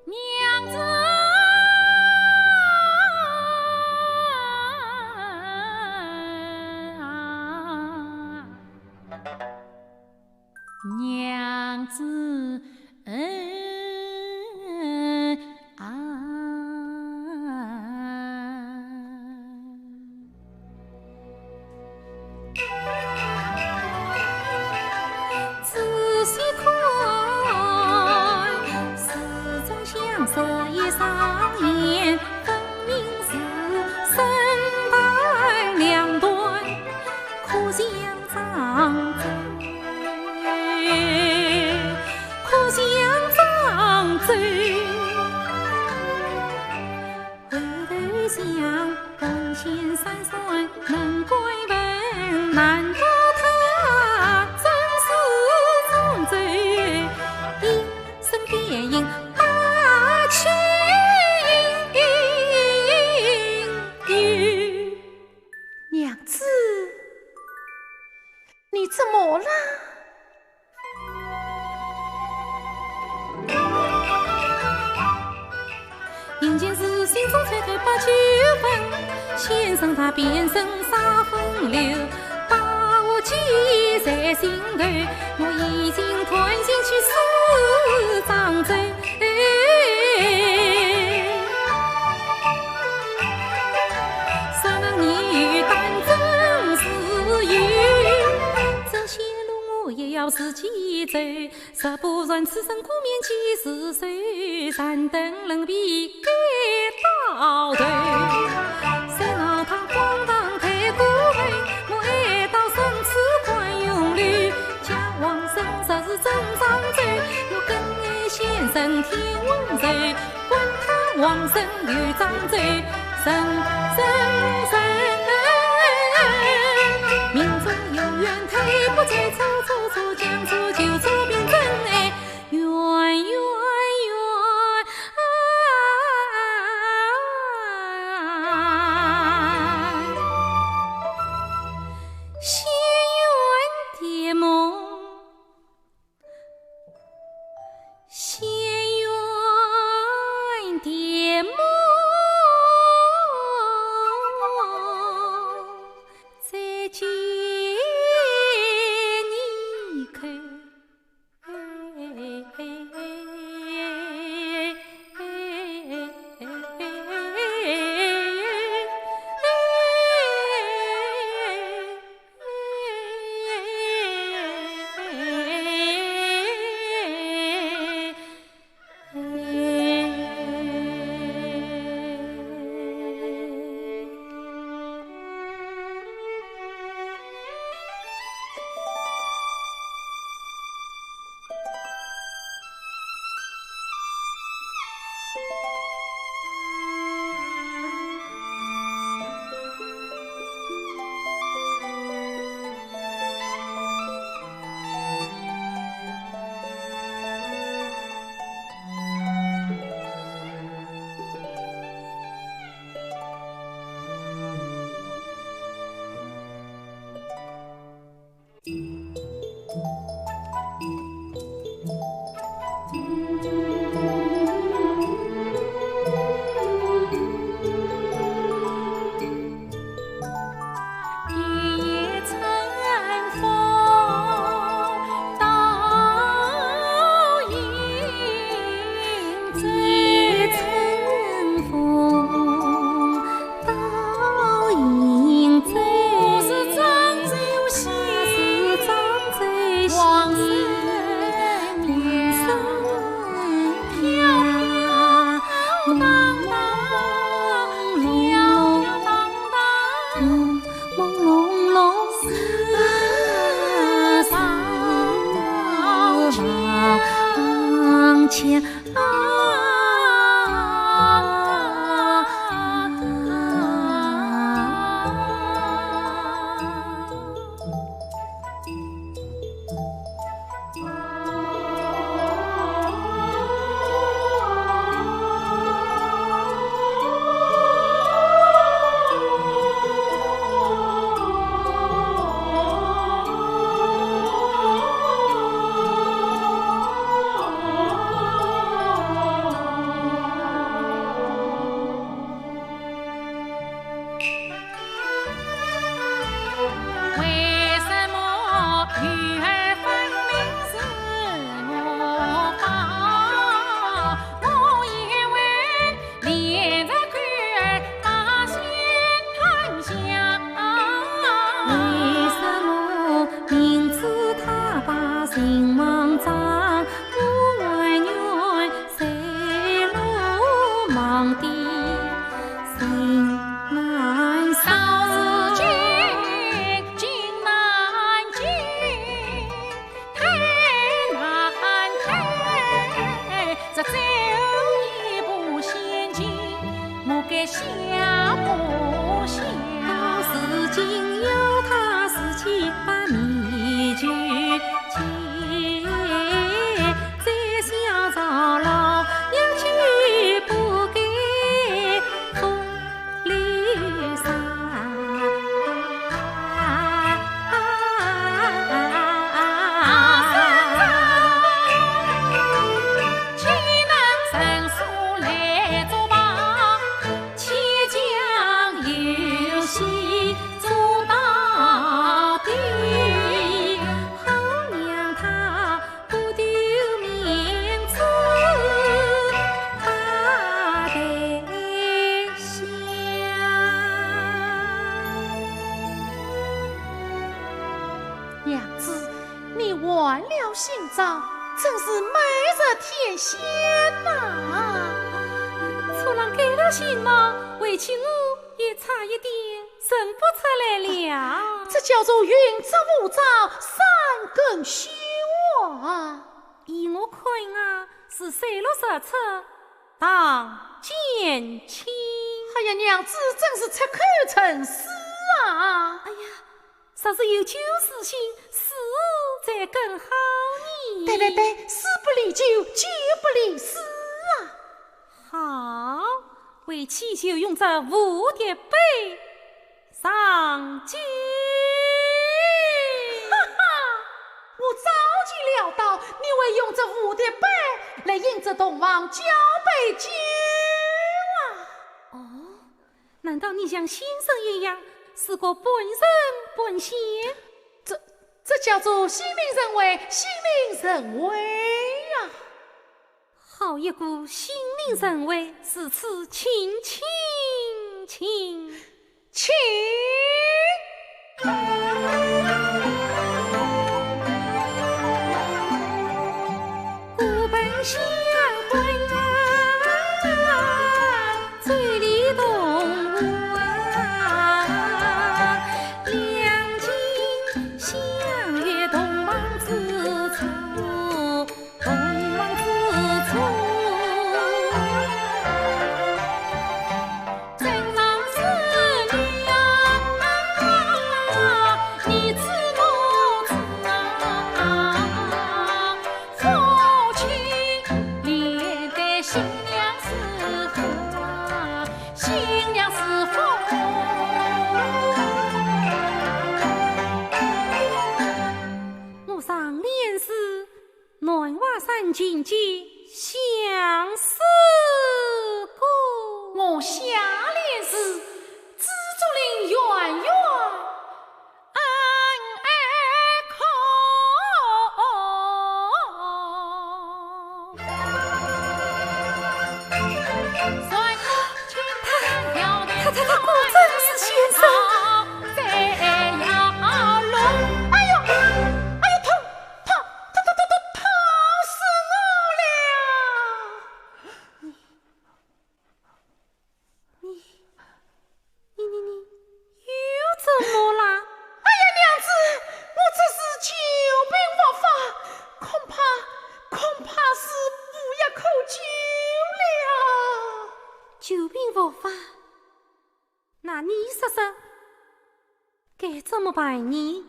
娘子。 娘子，嗯，啊。仔细看，四周相射一双眼，分明是身段两端，可像 长洲，可像长洲。回头想，半仙山山门关问，难道他真是长洲？一身边影大清幽。娘子， 你怎么了？眼前是心中才头八九分，先生他便身煞风流，把我记在心头，我已经断情去诉张嘴。 山门女担正自由，这些路我也要自己走。若不然此生苦命几时收？山登冷僻该到头。山老堂荒荡太孤门，我爱到生死宽永路。假往生若是真长洲，我更爱先生天王寿。 管他往生又长洲，生生生，命中有缘推不走，错错错，将错就错变真爱，圆圆圆，仙缘的梦。 仙缘的梦，再见你可。娘子，你换了新装，真是美若天仙呐！错郎改了新装，为妻我也差一点认不出来了。这叫做云遮雾罩，三更休啊！依我看啊，是水落石出，当见亲。哎呀，娘子真是出口成诗啊！哎呀， 若是有救世心，诗才更好呢。对对对，诗不离酒，酒不离诗啊。好，为妻就用这蝴蝶杯上酒。哈哈，我早就料到你会用这蝴蝶杯来引这洞房交杯酒啊。哦， 难道你像先生一样是个半人半仙？这，这叫做心领神会，心领神会呀！好一个心领神会，如此亲亲亲。亲！ 我上联是 南华山金鸡相思歌。我下联是紫竹林远远暗暗空。他，他，他果真是先生。哎呦，哎呦，痛！ 痛，痛，痛，痛，痛死我了！你，你，你，你又怎么啦？哎呀，娘子，我这是久病复发，恐怕，恐怕是无药可做法，那你说说，该怎么办呢？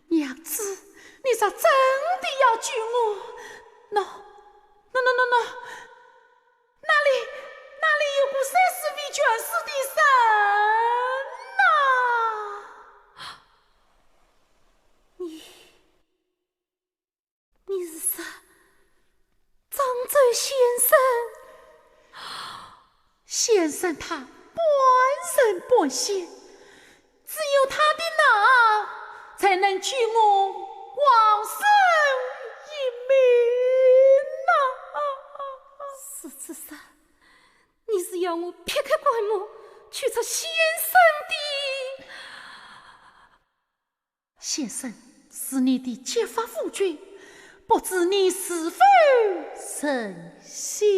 娘子，你若真的要救我，喏，喏，喏，喏，喏，那里，那里有个三十未全尸的人呐！你，你是说张周先生？先生他半人半仙，只有他的脑才能救我王孙一命呐。是，是，是，你是要我劈开棺木，取出先生的？先生是你的结发夫君，不知你是否忍心？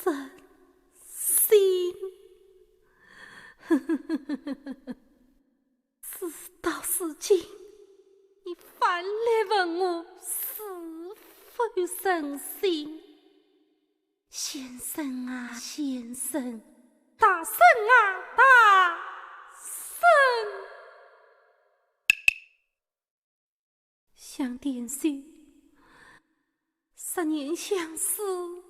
忍心？事到如今，你反来问我是否忍心？先生啊，先生，大人啊，大人！想点水，十年相思，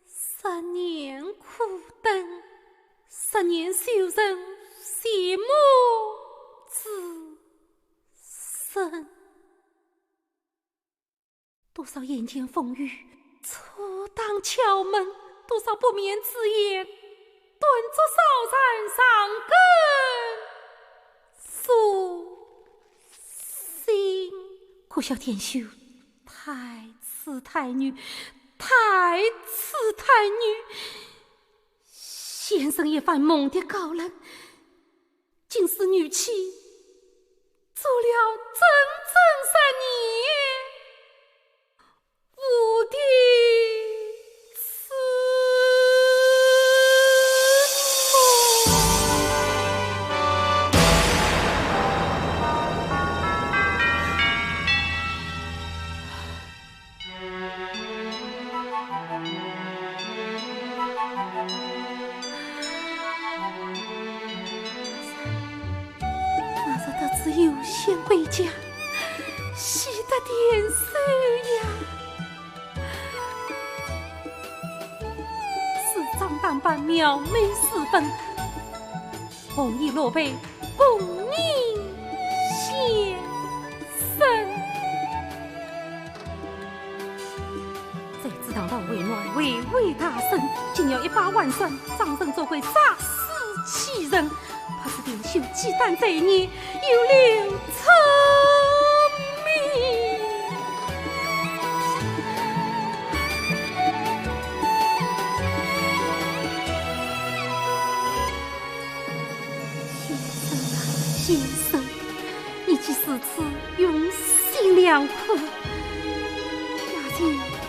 十年苦等，十年修成谢幕之人。多少眼前风雨，阻挡敲门，多少不眠之夜，断作烧残伤根书信。可笑田秀太痴太愚，太痴太愚，先生一番蒙的高人，竟是女妻，做了整整十年无的痴梦。那日得知有仙归家，喜得点首呀。梳妆打扮，描眉似粉， 红衣罗被，恭迎先生。谁知道老为难，为为大生，竟要一把玩耍，张生做鬼杀死其人，怕是田秀忌惮罪孽，有灵出名。 先生啊，先生，你既如此用心良苦，那就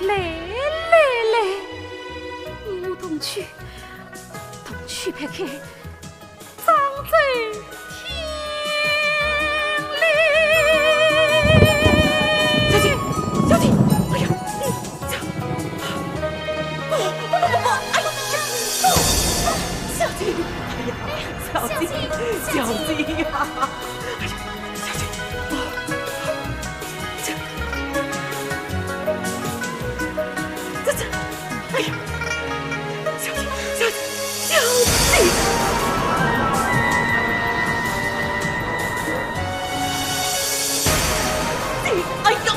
来来来，你我同去，同去劈开张周天理。小姐，小姐，哎呀，你这，不不不不不，哎呀，小姐，哎呀。 小姐，小姐，小姐呀！哎呀，小姐，这，这，这，哎呀，小姐，小姐，小姐！哎呀，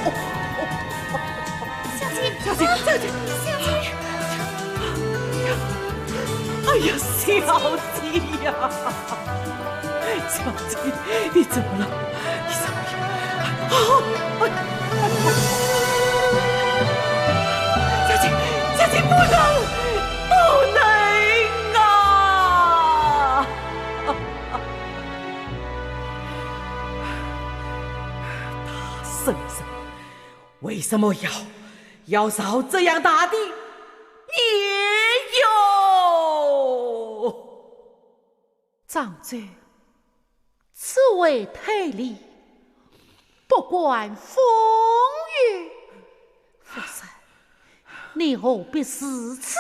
哦，哦，哦。 小姐，小姐，小姐，小姐！哎呀，小姐呀，小姐，你怎么了？你怎么了？啊，哎，小姐，小姐，不能，不能啊！大圣人， 为什么要，要遭这样大的孽哟？张周只为推理，不管风雨。夫人，你何必如此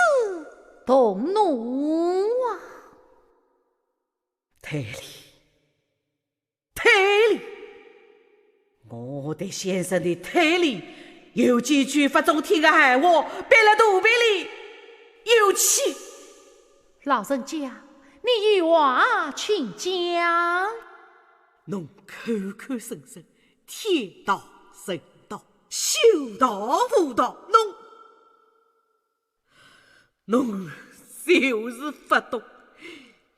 动怒啊！退礼，退礼！我对先生的退礼，有几句勿中听的闲话，逼了肚皮里有气。老人家，你有话请讲。侬口口声声天道、人道、修道、佛道，侬 侬就是勿懂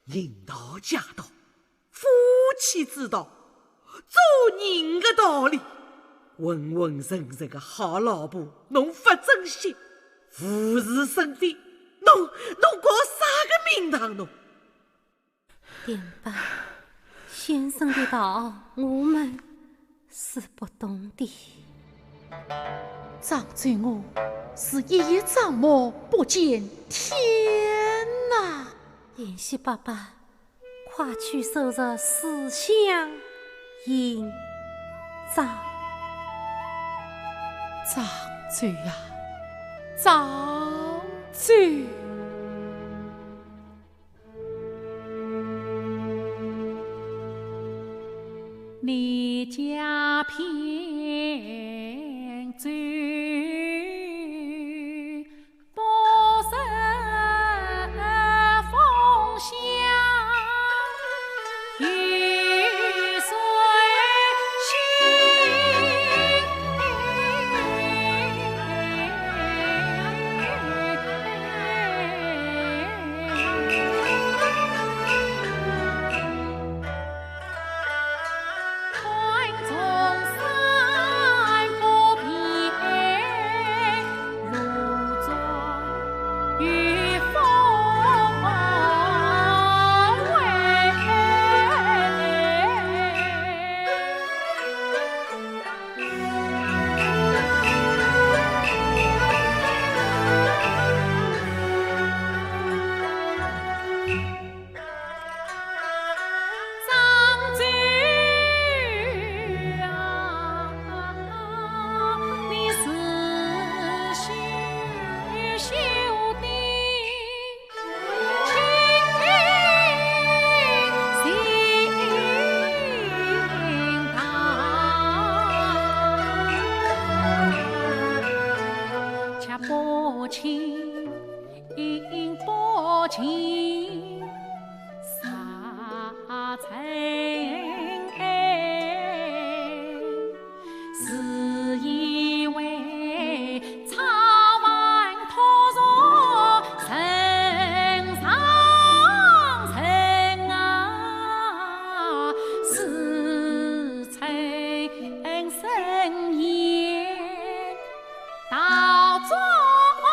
人道、家道、夫妻之道、做人的道理。浑浑噩噩的好老婆，侬勿珍惜，无视身边，侬，侬搞啥个名堂侬？ 典班，先生的道我们是不懂的。张周我是一叶障目不见天呐。贤婿伯伯，快去收拾书箱行装。张周啊，张周！ 你家平洲不是风箱，雨水清。 是以为草房托住人上人啊，是成人言道中宽。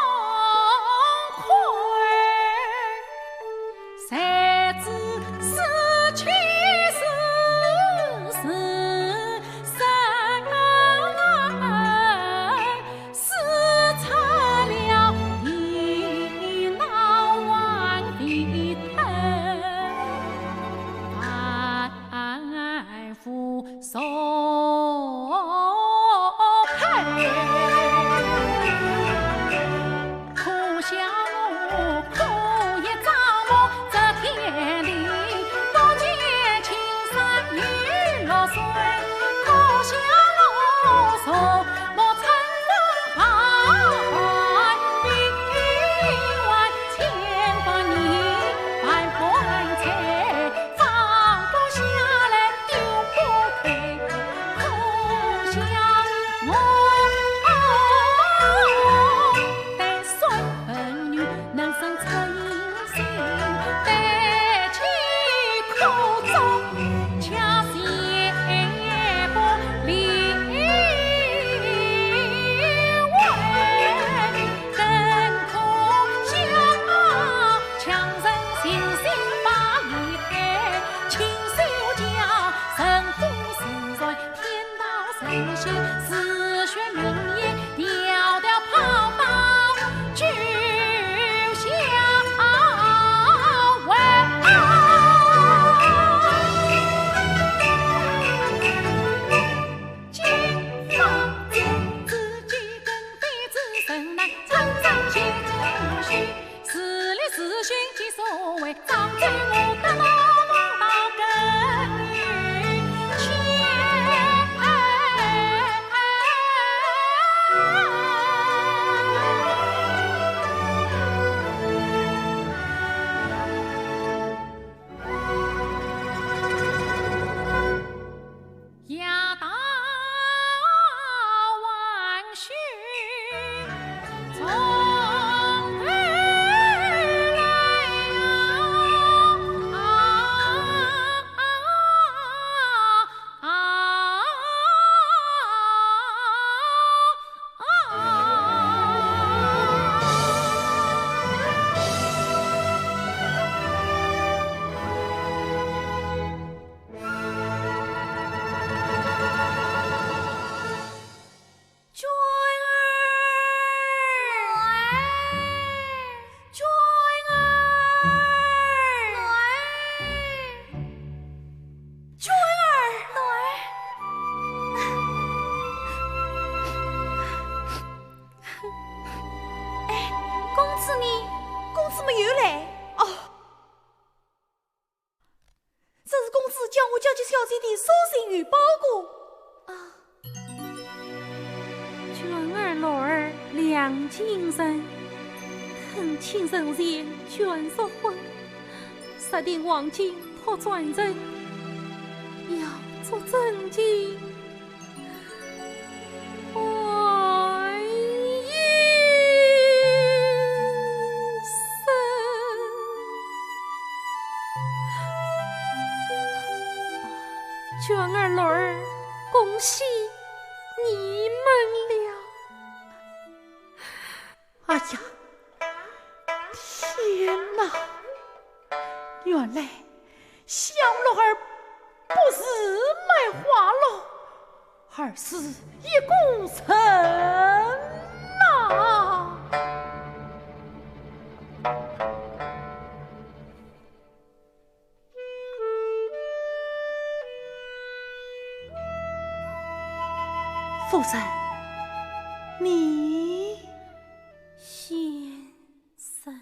娟儿，娟儿，娟儿。哎，公子呢？公子没有来？哦。 这是公子叫我交给小姐的书信与包裹。啊，娟儿、乐儿两情深，恨情深前卷宿婚，设定黄金托转身，要做真情 换一生。娟儿、乐儿，恭喜你们了。哎呀，天哪！ 原来香乐儿不是卖花喽，而是一个人呐。夫人，你……先生。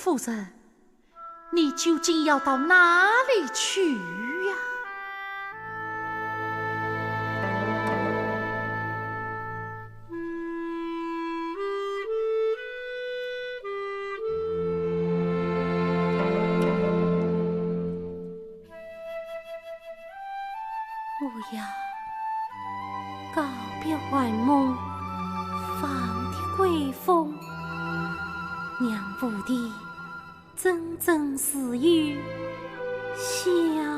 夫人，你究竟要到哪里去呀？我要告别幻梦，放脱归风，让府地真正自由逍遥。